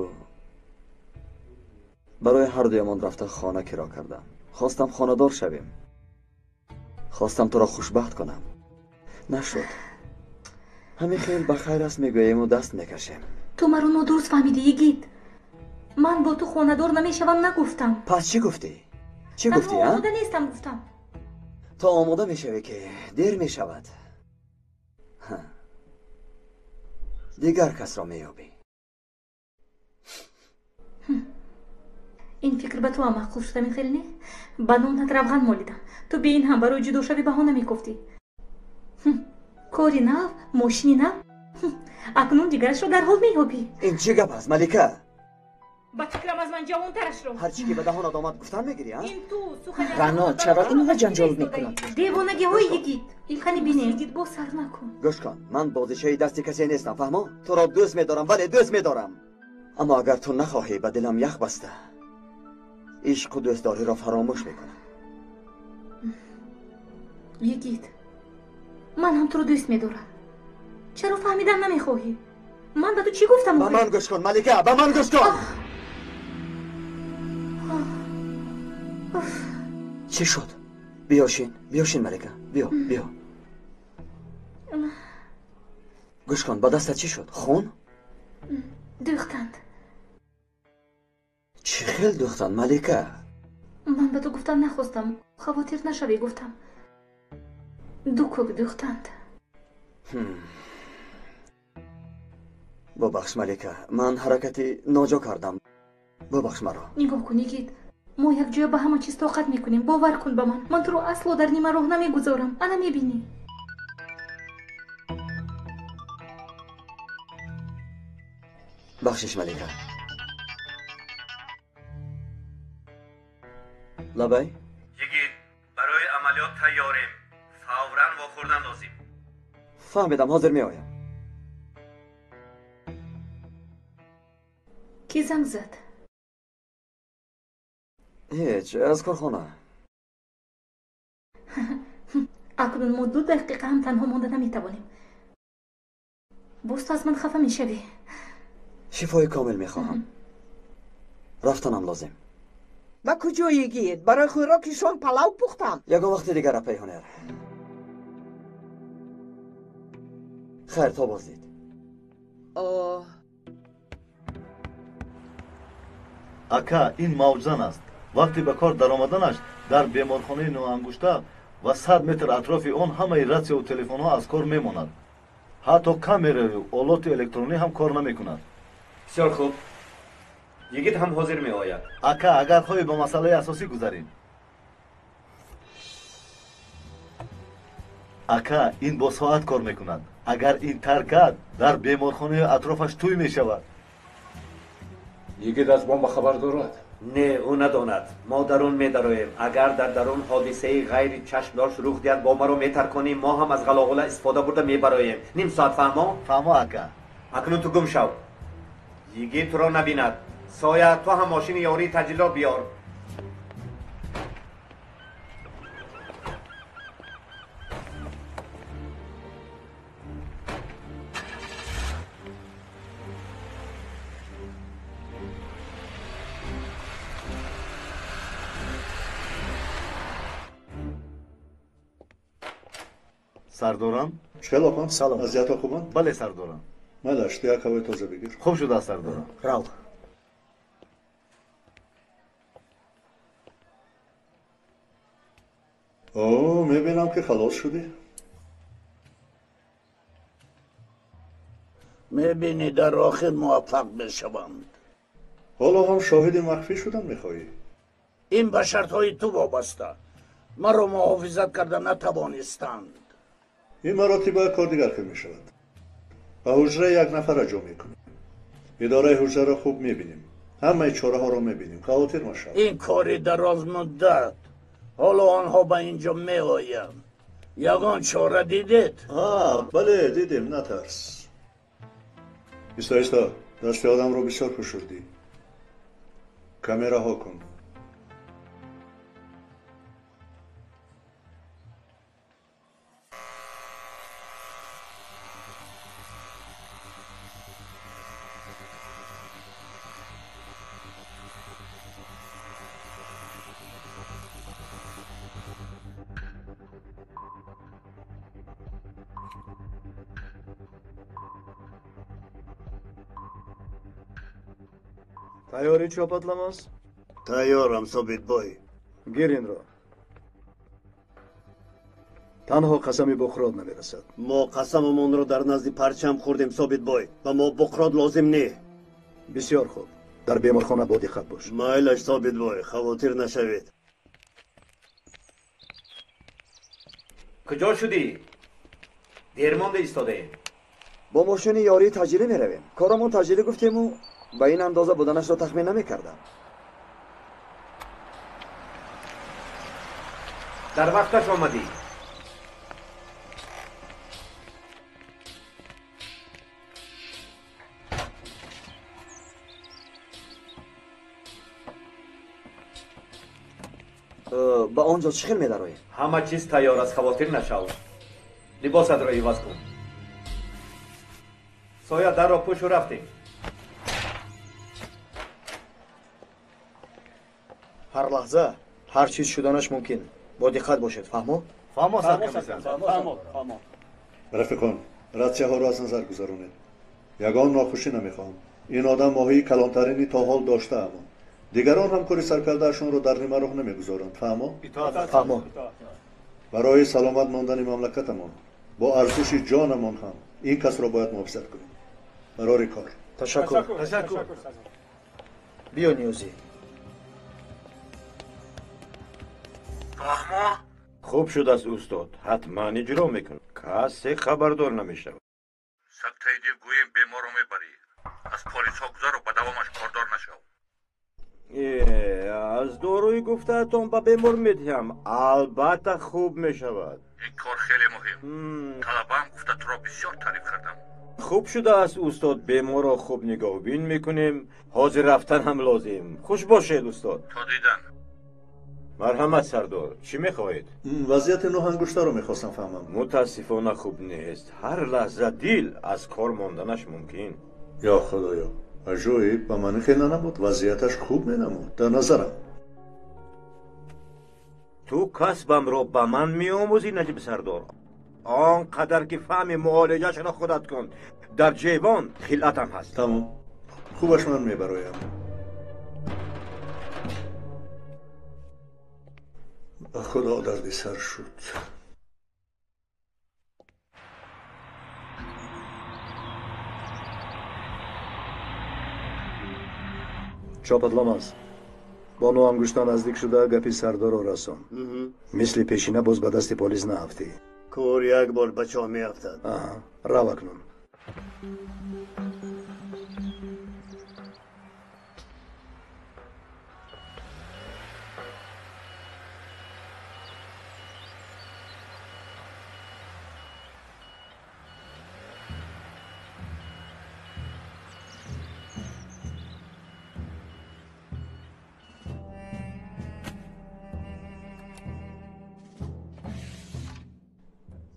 барои ҳардуямон рафта хона киро кардам. Хостам хонадор шавем. Хостам туро хушбахт кунам. Нашуд. Ҳамин хел ба хайр аст мегӯему даст мекашем. Ту маро нодуруст фаҳмидӣ, Йигит. Ман бо ту хонадор намешавам нагуфтам. Пас чӣ гуфтӣ? Чӣ гуфтӣ, а? Омода нестам гуфтам. То омода мешавӣ, ки дер мешавад. Дигар касро меёбӣ. Ин фикр ба ту ҳам маъқул шуда, ин хел не? Ба нонат равған молидам. Ту бе ин ҳам барои ҷудошавӣ баҳона мекофтӣ. Кори нав, мошини нав. Акнун дигарашро дарҳол меёбӣ. Ин чӣ гап аст, Малика? Ба фикрам аз ман ҷавонтарашро. Ҳар чӣ ки ба даҳонат омад гуфтан мегирӣ, а? Ин ту сухани Рано, чаро инҳо ҷанҷол мекунанд? Девонагиҳои Йигит. Қани бинем. Йигит, боз сар накун. Гӯш кун, ман бозичаи дасти касе нестам, фаҳмо? Туро дӯст медорам, бале, дӯст медорам. Аммо агар ту нахоҳӣ, ба дилам ях баста. Ишқу дӯстдориро фаромӯш мекунам. Йигит, ман ҳам туро дӯст медорам. Чаро фаҳмидан намехоҳӣ? Ман ба ту чӣ гуфтам? Ба ман гӯш кун, Малика, ба ман гӯш кун. Чӣ шуд? Биё шин, биё шин, Малика, биё, биё. Гӯш кун, ба дастат чӣ шуд? Хун? Дӯхтанд. Чӣ хел дӯхтанд, Малика? Ман ба ту гуфтан нахостам, хавотир нашавӣ гуфтам. Ду кӯк дӯхтанд. Бубахш, Малика, ман ҳаракати ноҷо кардам. Бубахш маро. Нигоҳ кун, Йигит, мо якҷоя ба ҳама чиз тоқат мекунем. Бовар кун ба ман. Ман туро асло дар нима роҳ намегузорам. Ана мебинӣ. Бахшиш, Малика. Лабай? Йигит, барои амалиёт тайёрем. Фавран вохӯрдан лозим. Фаҳмидам, ҳозир меоям. Кӣ занг зад? Ҳеҷ, аз корхона. Акнун мо 2 дақиқа ҳам танҳо монда наметавонем. Боз ту аз ман хафа мешавӣ. Шифои комил мехоҳам. Рафтанам лозим. Ба куҷо, Йигит? Барои хӯроки шом палав пухтам. Ягон вақти дигар, апаи ҳунар. Хайр, то боздид. Ака, ин мавҷзан аст. Вақте ба кор даромаданаш дар беморхонаи ноангушта ва 100 метр атрофи он ҳамаи радиову телефонҳо аз кор мемонад. Ҳатто камераву олоти электронӣ ҳам кор намекунад. Бисёр хуб. Йигит ҳам ҳозир меояд. Ака, агар хоҳӣ ба масъалаи асосӣ гузарем. Ака, ин бо соат кор мекунад. Агар ин таркад, дар беморхонаи атрофаш тӯй мешавад. Йигит аз бомба хабар дорад? Не, ӯ надонад. Мо дарун медароем. Агар дар дарун ҳодисаи ғайри чашмдошт рух диҳад, бомбаро метарконем. Мо ҳам аз ғалоғула истифода бурда мебароем. Ним соат, фаҳмо? Фаҳмо, ака. Акнун ту гум шав. Йигит туро набинад. Соя, ту ҳам мошини ёрии таҷилро биёр. Сардорам? Хеле охон. Салом. Вазъиятҳо хубанд? Бале, сардорам. Майлаш, ту як ҳавои тоза бигир. Хуб шудааст, сардорам. Рав. О, мебинам ки халос шудӣ. Мебинӣ, дар охир муваффақ мешаванд. Ҳоло ҳам шоҳиди махфӣ шудан мехоҳӣ? Ин ба шартҳои ту вобаста. Маро муҳофизат карда натавонистанд. Ин маротиба кор дигар хел мешавад. Ба ҳуҷра як нафара ҷо мекунем. Идораи ҳуҷраро хуб мебинем. Ҳамаи чораҳоро мебинем. Хавотир машав. Ин кори дарозмуддат. Ҳоло онҳо ба инҷо меоянд. Ягон чора дидед? Бале, дидем, натарс. Исто, исто, дасти одамро бисёр фишурдӣ. Камераҳо кун. Тайёрӣ, Чопатламаз? Тайёрам, Собитбой. Гир инро. Танҳо қасами Буқрот намерасад. Мо қасамамонро дар назди парчам хӯрдем, Собитбой, ва мо Буқрот лозим не. Бисёр хуб. Дар беморхона бо диққат бош. Майлаш, Собитбой, хавотир нашавед. Куҷо шудӣ? Дер монда истодаем. Бо мошини ёрии таъҷилӣ меравем. Корамон таъҷилӣ гуфтему ба ин андоза буданашро тахмин намекардам. Дар вақташ омадӣ. Ба он ҷо чӣ хел медароем? Ҳама чиз тайёр аст, хавотир нашав. Либосатро иваз кун. Соя, дарро пӯшу рафтем. Ҳар лаҳза ҳар чиз шуданаш мумкин. Бо диққат бошед, фаҳмо? Фаҳмо, саркомиссар. Фаҳмо. Рафиқон, ратсияҳоро аз назар гузаронед. Ягон нохушӣ намехоҳам. Ин одам моҳии калонтарини то ҳол доштаамон. Дигарон ҳам кори саркардаашонро дар нимароҳ намегузоранд. Фаҳмо? Фаҳмо. Барои саломат мондани мамлакатамон бо арзиши ҷонамон ҳам ин касро бояд муҳофизат кунем. Барори кор. Ташаккур. Ташаккур. Биё, Ниёзӣ. Фаҳмо? Хуб шудааст, устод. Ҳатман иҷро мекунам. Касе хабардор намешавад. Сактаи дил гӯем беморро мебарӣ. Аз полисҳо гузару ба давомаш кордор нашав. Аз доруи гуфтаатон ба бемор медиҳам. Албатта хуб мешавад. Ин кор хеле муҳим. Талабаам гуфта туро бисёр таъриф кардам. Хуб шудааст, устод. Беморро хуб нигоҳбин мекунем. Ҳозир рафтан ҳам лозим. Хуш бошед, устод. То дидан. Марҳамат, сардор. Чӣ мехоҳед? Вазъияти нӯҳангуштаро мехостам фаҳмам. Мутаассифона хуб нест. Ҳар лаҳза дил аз кор монданаш мумкин. Ё худоё, аҷоиб, ба ман хеле нанамуд. Вазъияташ хуб менамуд дар назарам. Ту касбамро ба ман меомӯзӣ, Наҷиб сардор. Он қадар ки фаҳми муолиҷашро худат кун. Дар ҷейбон хилъатам ҳаст. Тамом, хубаш ман мебароям. Ба худо дарди сар шуд. Чопатламаз, бо нӯҳангушта наздик шуда гапи сардорро расон. Мисли пешина боз ба дасти полис наафтӣ. Кор як бор ба чоҳ меафтад. Рав акнун.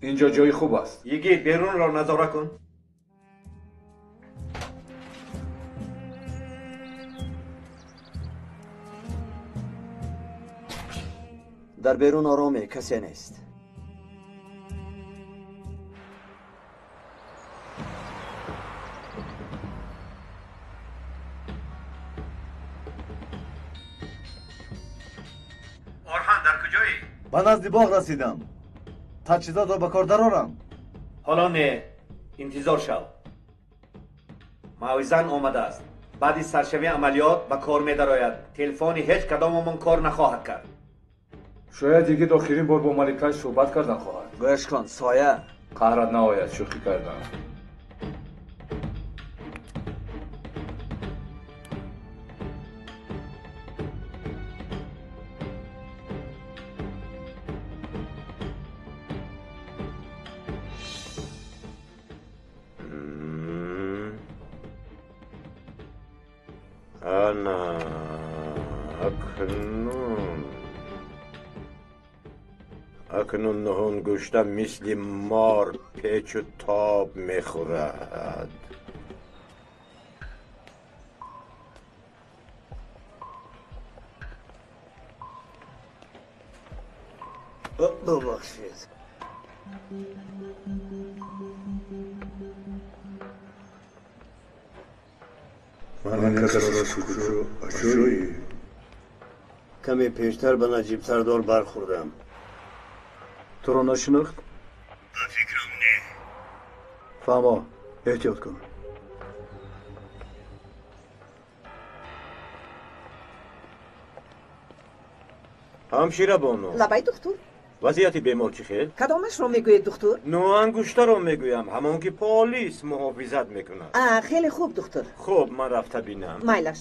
Инҷо ҷои хуб аст. Йигит, берунро назора кун. Дар берун ороме, касе нест. Орҳан, дар куҷоӣ? Ба назди боғ расидам. Таҷҳизотро ба кор дарорам. Ҳоло не, интизор шав. Мавизан омадааст. Баъди саршавии амалиёт ба кор медарояд. Телефони ҳеҷ кадомамон кор нахоҳад кард. Шояд йигит охирин бор бо маликаш суҳбат кардан хоҳад. Гӯш кун, Соя. Қаҳрат наояд, шӯхӣ кардам. Ана акнун акнун нӯҳангушта мисли мор печу тоб мехӯрад. Бубахшед. Ман ин касро куҷо аҷоиб. Каме пештар ба Наҷиб сардор бархӯрдам. Туро нашинохт? Ба фикрам не. Фаҳмо, эҳтиёт кун. Ҳамшира бону. Лабай, духтур. Вазъияти бемор чӣ хел? Кадомашро мегӯед, духтур? Ноангуштаро мегӯям, ҳамон ки полис муҳофизат мекунад. Хеле хуб, духтур. Хуб, ман рафта бинам. Майлаш.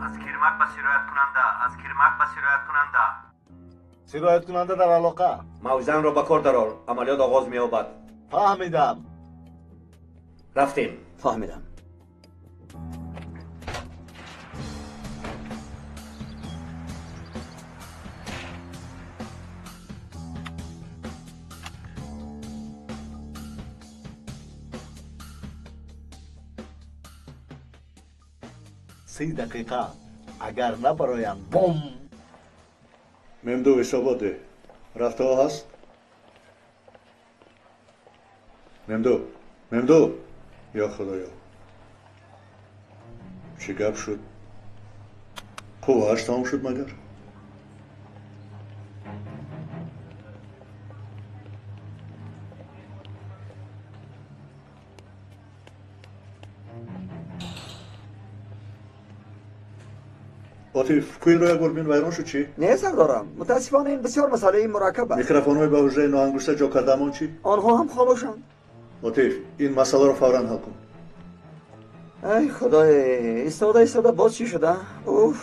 Аз кирмак ба сирояткунанда, аз кирмак ба сирояткунанда. Сирояткунанда дар алоқа. Мавзанро ба кор дарор, амалиёт оғоз меёбад. Фаҳмидам. Рафтем. Фаҳмидам. 30 дақиқа агар набароянд бом. Мемду ҳисобот деҳ. Рафтаҳо ҳаст? Мемду, Мемду. Ё худоё, чӣ гап шуд? Қуввааш тамом шуд магар? Отиф, куинро як бор бин, вайрон шуд чӣ? Не, сардорам, мутаассифона ин бисёр масъалаи мураккаб аст. Микрофонҳои ба ҳуҷраи ноангушта ҷо кардаамон чӣ? Онҳо ҳам хомӯшанд. Отиф, ин масъаларо фавран ҳал кун. Ай худое, истода истода боз чӣ шуда? Уф.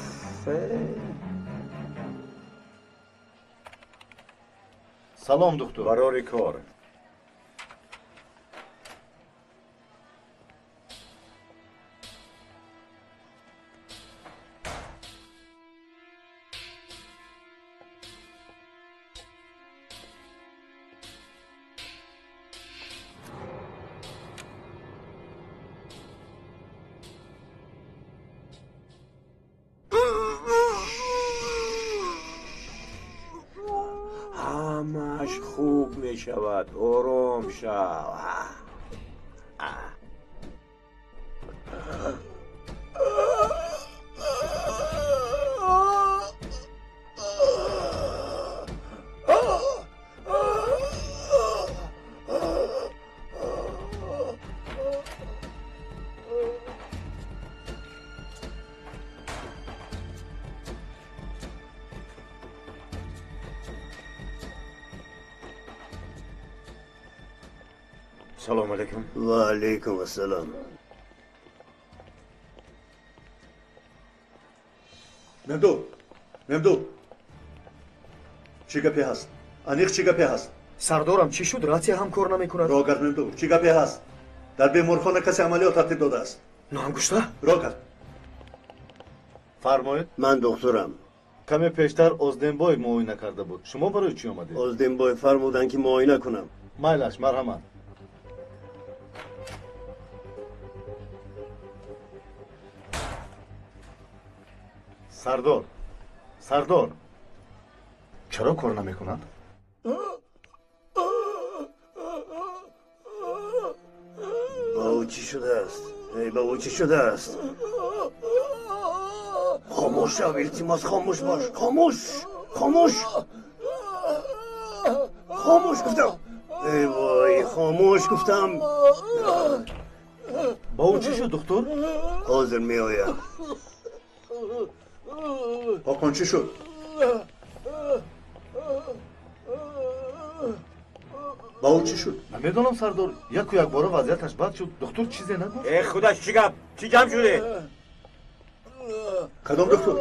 Салом, духтур. Барори кор. ҳамаш хуб мешавад, ором шав. Салом алейкум. Ва алейкум ассалом. Мемду, Мемду, чӣ гапе ҳаст? Аниқ чӣ гапе ҳаст? Сардорам, чӣ шуд? Ратсия ҳам кор намекунад. Роҳ кард, Мемду, чӣ гапе ҳаст? Дар беморхона касе амалиёт тартиб додааст. Ноангушта? Роҳ кард. Фармоед. Ман духтурам. Каме пештар Озденбой муоина карда буд. Шумо барои чӣ омадед? Озденбой фармуданд, ки муоина кунам. Майлаш, марҳамат. Сардор, сардор, чаро кор намекунад? Ба ӯ чӣ шудааст? Эй, ба ӯ чӣ шудааст? Хомӯш шав, илтимос, хомӯш бош, хомӯш, хомӯш, хомӯш гуфтам. Эй вой, хомӯш гуфтам. Ба ӯ чӣ шуд, духтур? Ҳозир меоям. Ҳокон, чӣ шуд? Ба ӯ чӣ шуд? Намедонам, сардор. Яку якбора вазъияташ бад шуд. Духтур чизе нагуфт? Э, худаш, чӣ гап? Чӣ ҷамъ шудед? Кадом духтур?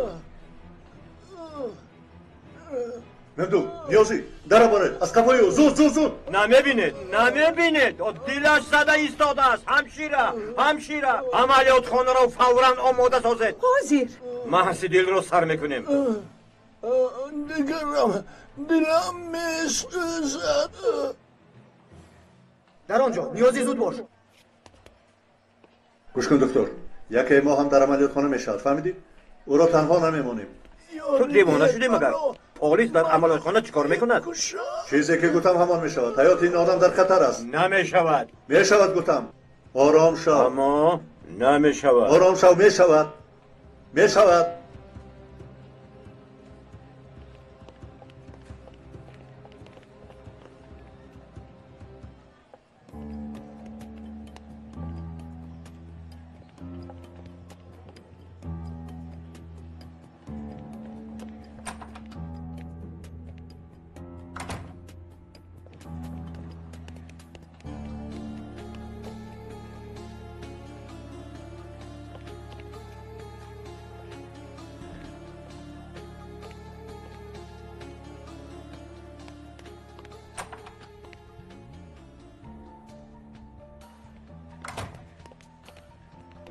Мемду, Ниёзӣ, дара баред, аз қафои ӯ, зуд, зуд, зуд. Намебинед, намебинед. Дилаш зада истодааст. Ҳамшира, ҳамшира, амалиётхонаро фавран омода созед. Ҳозир. Маҳси дилро сар мекунем. Дигарам дилам месӯзад. Дар он ҷо, Ниёзӣ, зуд бош. Гӯш кун, духтур, яке мо ҳам дар амалиётхона мешавад, фаҳмидӣ? Ӯро танҳо намемонем. Ту девона шудӣ магар? Полис дар амалиётхона чӣ кор мекунад? Чизе ки гуфтам ҳамон мешавад. Ҳаёти ин одам дар хатар аст. Намешавад. Мешавад гуфтам. Ором шав. Аммо намешавад. Ором шав, мешавад. Мешавад.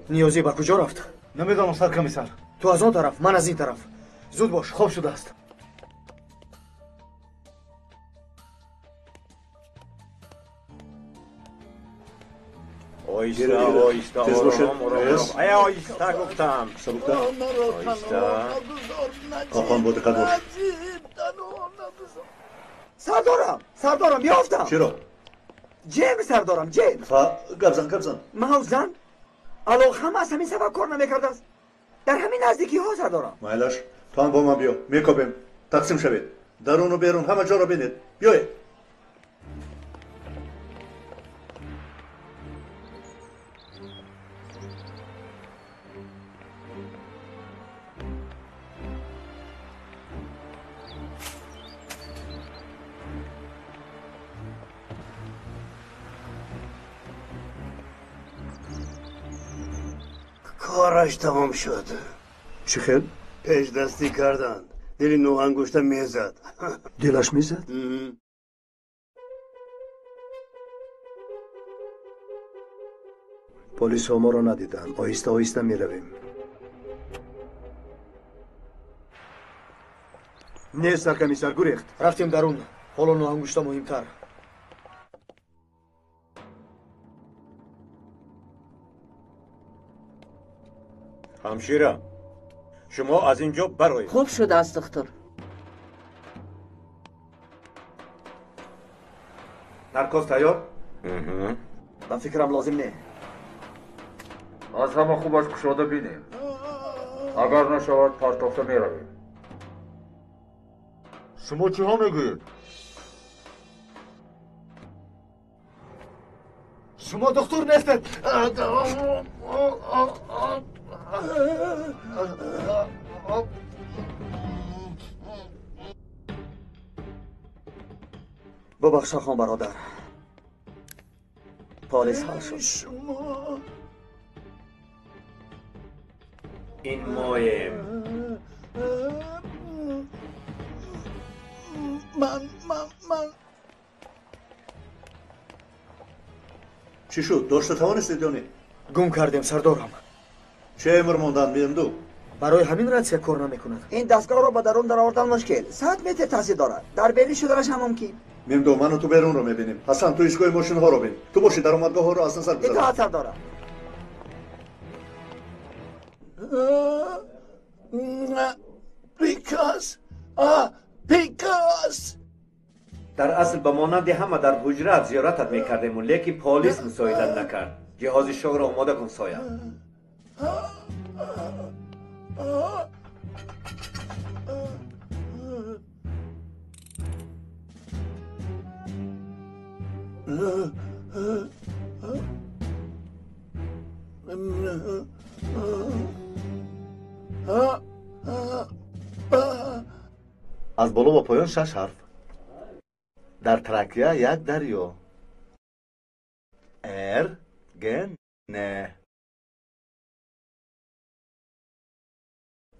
Ниёзӣ ба куҷо рафт? Намедонам, саркомиссар. Ту аз он тараф, ман аз ин тараф. Зуд бош, хоб шудааст. Оҳиста, оҳиста, ором, ором. Ай, оҳиста гуфтам. Оҳиста. Охон, бо диққат бош. Сардорам, сардорам, ёфтам. Чиро? Ҷем, сардорам, ҷем. Гап зан, гап зан. Мавзан алоқам аз ҳамин сабаб кор намекардааст. Дар ҳамин наздикиҳо, сардорам. Майлаш, ту ҳам бо ман биё. Мекобем. Тақсим шавед. Даруну берун ҳама ҷоро бинед. Биёед. Кораш тамом шуд. Чӣ хел? Пешдастӣ карданд. Дили нӯҳангушта мезад. Дилаш мезад? Полисҳо моро надиданд. Оҳиста оҳиста меравем. Не, саркомиссар, гурехт. Рафтем дарун. Ҳоло нӯҳангушта муҳимтар. Ҳамшира, шумо аз ин ҷо бароед. Хуб шудааст, духтур. Наркоз тайёр? Ба фикрам лозим не. Аз ҳама хубаш кушода бинем. Агар нашавад, партофта меравем. Шумо чиҳо мегӯед? Шумо духтур нестед. Бубахш, хон бародар. Полис ҳал шуд. Шумо Ин моем. Ман, ман, ман. Чӣ шуд? Дошта тавонистед ё не? Гум кардем, сардорам. Чӣ эмр мондан, мемду? Барои ҳамин ратсия кор намекунад. Ин дастгоҳро ба дарун даровардан мушкил. 100 метр таъсир дорад. Дар берун шуданаш ҳам мумкин. Мемду, ману ту берунро мебинем. Ҳасан, ту истгоҳи мошинҳоро бин. Ту боши даромадгоҳҳоро аз назар гузарон. Итоат, сардорам. Бикас, бикас. Дар асл ба монанди ҳама дар ҳуҷраат зиёратат мекардему, лекин полис мусоидат накард. Ҷиҳози шогро омода кун, соя. Аз боло ба поён шаш ҳарф. Дар Тракия як дарё. Р, Г, Н.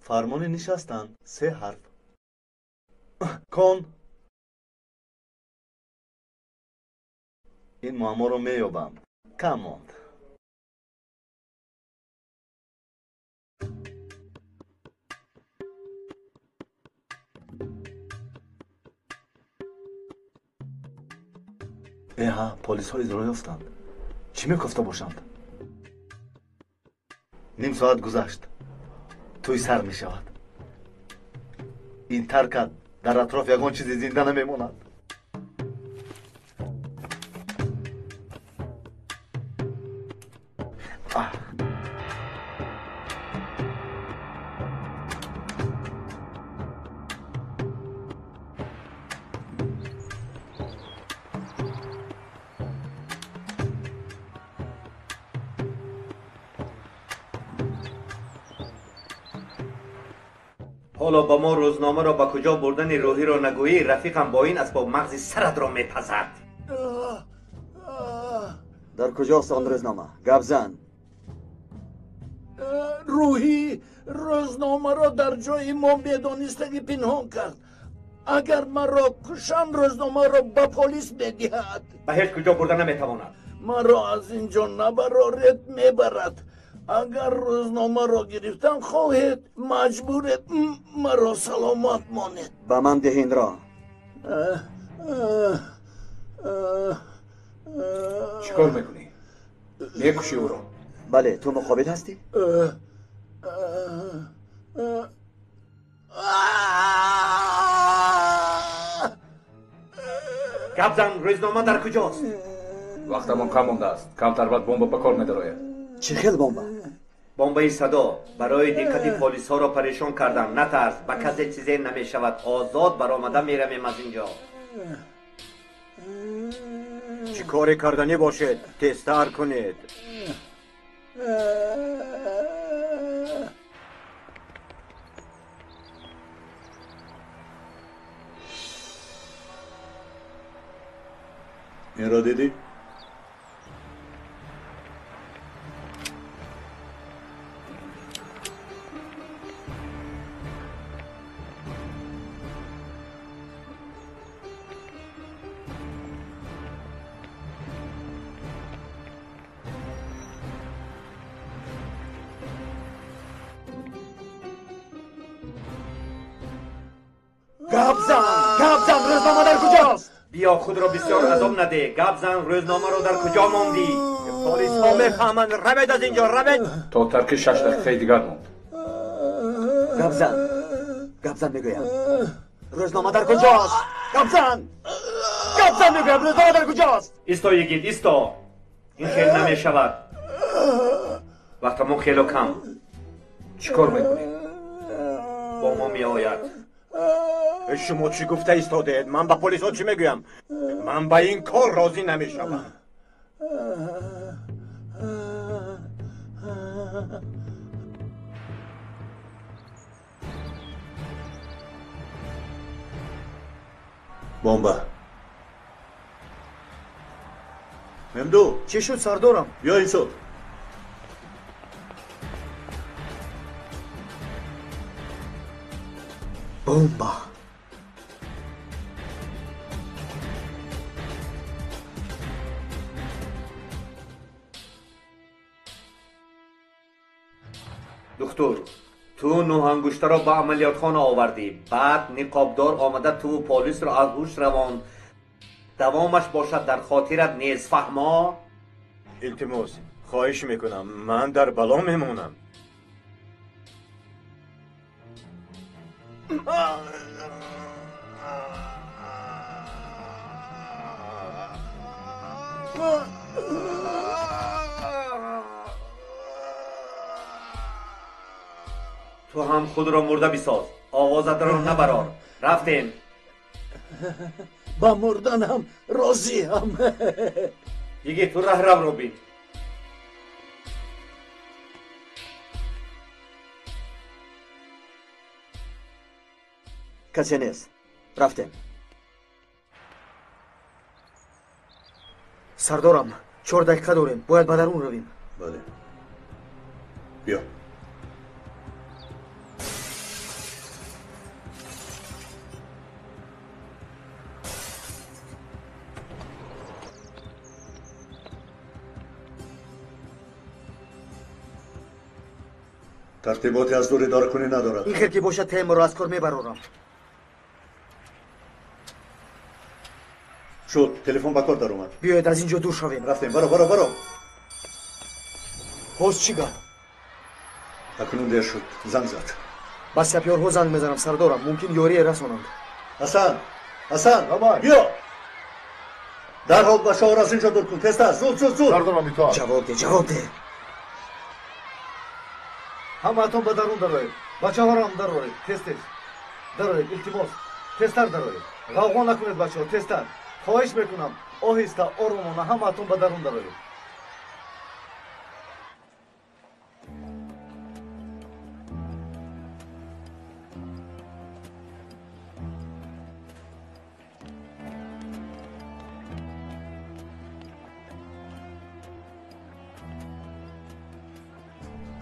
Фармони нишастан се ҳарф. Кон. Ин муамморо меёбам. Кам монд. Эҳа, полисҳо изро ёфтанд. Чӣ мекофта бошанд? Ним соат гузашт. Тӯй сар мешавад. Ин таркат дар атроф ягон чизи зинда намемонад. Ҳоло ба мо рӯзномаро ба куҷо бурдани рӯҳиро нагӯӣ, рафиқам бо ин асбоб мағзи саратро мепазад. Дар куҷост он рӯзнома? Гап зан. Рӯҳӣ рӯзномаро дар ҷои мо медонистагӣ пинҳон кард. Агар маро кушанд, рӯзномаро ба полис медиҳад. Ба ҳеҷ куҷо бурда наметавонад. Маро аз ин ҷо набароред, мебарад. Агар рӯзномаро гирифтан хоҳед, маҷбуред маро саломат монед. Ба ман деҳ инро. Чӣ кор мекунӣ? Мекушӣ ӯро? Бале, ту муқобил ҳастӣ? Гап зан, рӯзнома дар куҷост? Вақтамон кам мондааст. Камтар баъд бомба ба кор медарояд. Чӣ хел бомба? Бомбаи садо. Барои диққати полисҳоро парешон кардам. Натарс, ба касе чизе намешавад. Озод баромада меравем аз ин ҷо. Чӣ коре карданӣ бошед, тезтар кунед. Инро дидӣ? Гап зан, гап зан, рӯзнома дар куҷост? Биё, худро бисёр азоб наде. Гап зан, рӯзномаро дар куҷо мондӣ? Полисҳо мефаҳманд. Равед аз инҷо, равед. То тарки 6 дақиқаи дигар монд. Гап зан, гап зан мегӯям. Рӯзнома дар куҷост? Гап зан, гап зан мегӯям, рӯзнома дар куҷост? Исто, йигит, исто. Ин хел намешавад. Вақтамон хело кам. Чӣ кор мекунӣ? Бо мо меояд. Шумо чӣ гуфта истодед? Ман ба полисҳо чӣ мегӯям? Ман ба ин кор розӣ намешавам. Бомба. Мемду. Чӣ шуд, сардорам? Биё ин сӯ. Бомба. Духтур, ту нӯҳангуштаро ба амалиётхона овардӣ. Баъд ниқобдор омада туву полисро аз ҳуш равонд. Давомаш бошад дар хотират нест, фаҳмо? Илтимос, хоҳиш мекунам, ман дар бало мемонам. Ту ҳам худро мурда бисоз, овозатро набарор. Рафтем. Ба мурдан ҳам розиам. Йигит, ту раҳравро бин. Касе нест. Рафтем. Сардорам, 4 дақиқа дорем. Бояд ба дарун равем. Бале. Биё. Тартиботи аз дур идоракунӣ надорад. Ин хел ки бошад, темаро аз кор мебарорам. Шуд, телефон ба кор даромад. Биёед аз ин ҷо дур шавем. Рафтем, баро, баро, баро. Боз чӣ гап? Акнун дер шуд, занг зад. Ба сапёрҳо занг мезанам, сардорам, мумкин ёрие расонанд. Ҳасан, Ҳасан, биё. Дарҳол ба шоҳро аз ин ҷо дур кун, тезтар, зуд, зуд, зуд. Сардорам, итоат. Ҷавоб деҳ, ҷавоб деҳ. Ҳамаатон ба дарун дароед. Бачаҳоро ҳам дароред, тез тез. Дароед, илтимос, тезтар дароед. Ғавғо накунед, бачаҳо, тезтар. Хоҳиш мекунам, оҳиста, оромона ҳамаатон ба дарун дароед.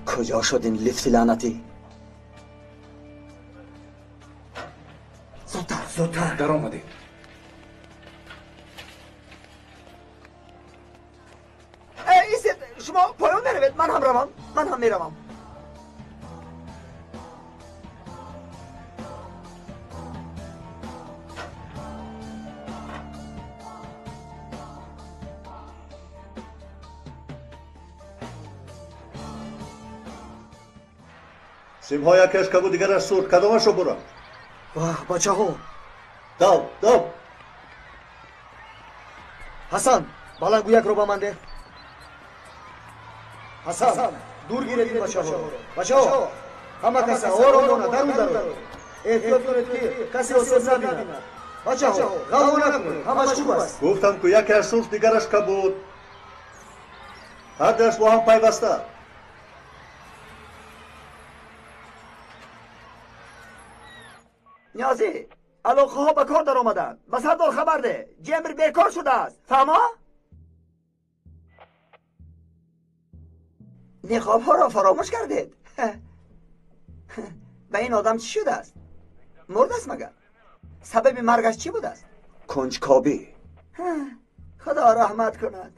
Куҷо шуд ин лифти лаънатӣ? Зудтар, зудтар. Даромадем. Истед, шумо поён наравед, ман ҳам равам. Ман ҳам меравам. Симҳо якеш кабуд, дигараш сурх. Кадомашро бурам? Ваҳ, бачаҳо! Дав, дав! Ҳасан, баландгӯякро ба ман деҳ. Ҳасан, дур гиред ин бачаҳоро. Бачаҳо, ҳама каса оромона дарун дароед. Эҳтиёт кунед, ки касе осеб набинад. Бачаҳо, ғавғо накунед, ҳамаш хуб аст. Гуфтам, ку якеаш сурх, дигараш кабуд. Ҳардуяш бо ҳам пайваста. Ниёзӣ, алоқаҳо ба кор даромаданд. Ба сардор хабар деҳ, Ҷемр бекор шудааст. Фаҳмо? Ниқобҳоро фаромӯш кардед. Ба ин одам чӣ шудааст? Мурдааст магар? Сабаби маргаш чӣ будааст? Кунҷкобӣ. Худо раҳмат кунад.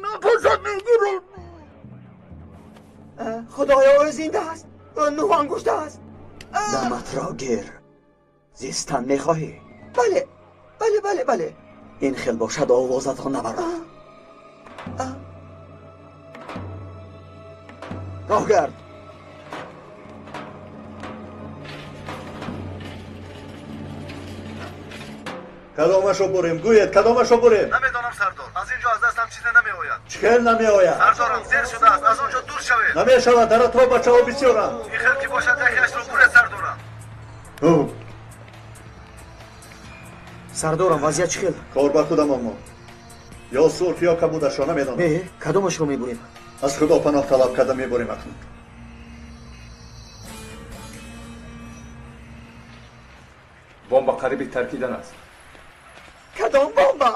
Нафасат мегирам. Худоё, ӯ зинда аст. Ӯ нӯҳ ангушта аст. Даматро гир. Зистан мехоҳӣ? Бале, бале, бале, бале. Ин хел бошад, овозатро набарор. Роҳ гард. Кадомашро бурем? Гӯед, кадомашро бурем? Намедонам, сардор. Аз ин ҷо аз дастам чизе намеояд. Чӣ хел намеояд? Сардорам, зер шудааст. Аз он ҷо дур шавед. Намешавад, дар атроф бачаҳо бисёранд. Ин хел ки бошад, якеашро буред, сардорам. Сардорам, вазъият чӣ хел? Кор ба худамон монд. Ё сурх, ё кабудашро намедонам. Не, кадомашро мебурем? Аз худо паноҳ талаб карда мебурем акнун. Бомба қариби таркидан аст. Кадом бомба?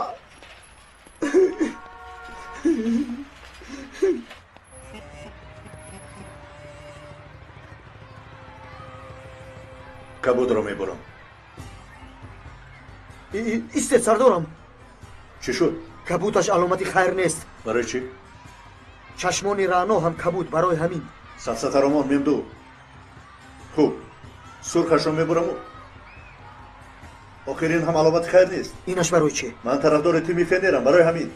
Кабудро мебурам. Истед, сардорам. Чӣ шуд? Кабуташ аломати хайр нест. Барои чӣ? Чашмони раъно ҳам кабуд, барои ҳамин. Сафсатаромон мемду. Хуб, сурхашро мебураму. Охир ин ҳам аломати хайр нест. Инаш барои чӣ? Ман тарафдори тими Фенерам, барои ҳамин.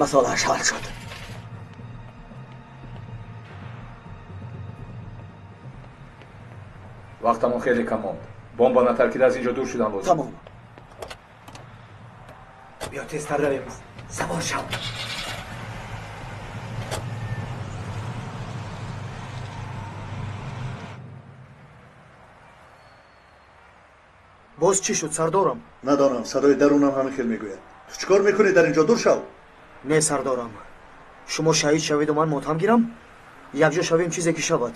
Масъалааш ҳал шуд. Вақтамон хеле кам монд. Бомба натаркида аз ин ҷо дур шудан лозим. Тамом. Биё тезтар равем. Савор шав. Боз чӣ шуд, сардорам? Надонам, садои дарунам ҳамин хел мегӯяд. Ту чӣ кор мекунӣ дар ин ҷо? Дур шав. Не, сардорам, шумо шаҳид шаведу ман мотам гирам? Якҷо шавем, чизе ки шавад.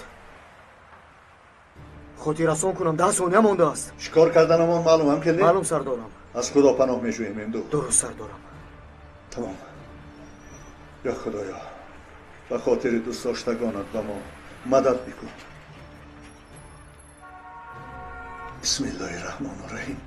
Хотиррасон кунам, 10 сония мондааст. Чӣ кор карданамон маълум ҳам хел не? Маълум, сардорам. Аз худо паноҳ мешӯем, эмду. Дуруст, сардорам. Тамом. Ё худоё, ба хотири дӯстдоштагонат ба мо мадад бикун. Бисмиллоҳи раҳмону раҳим.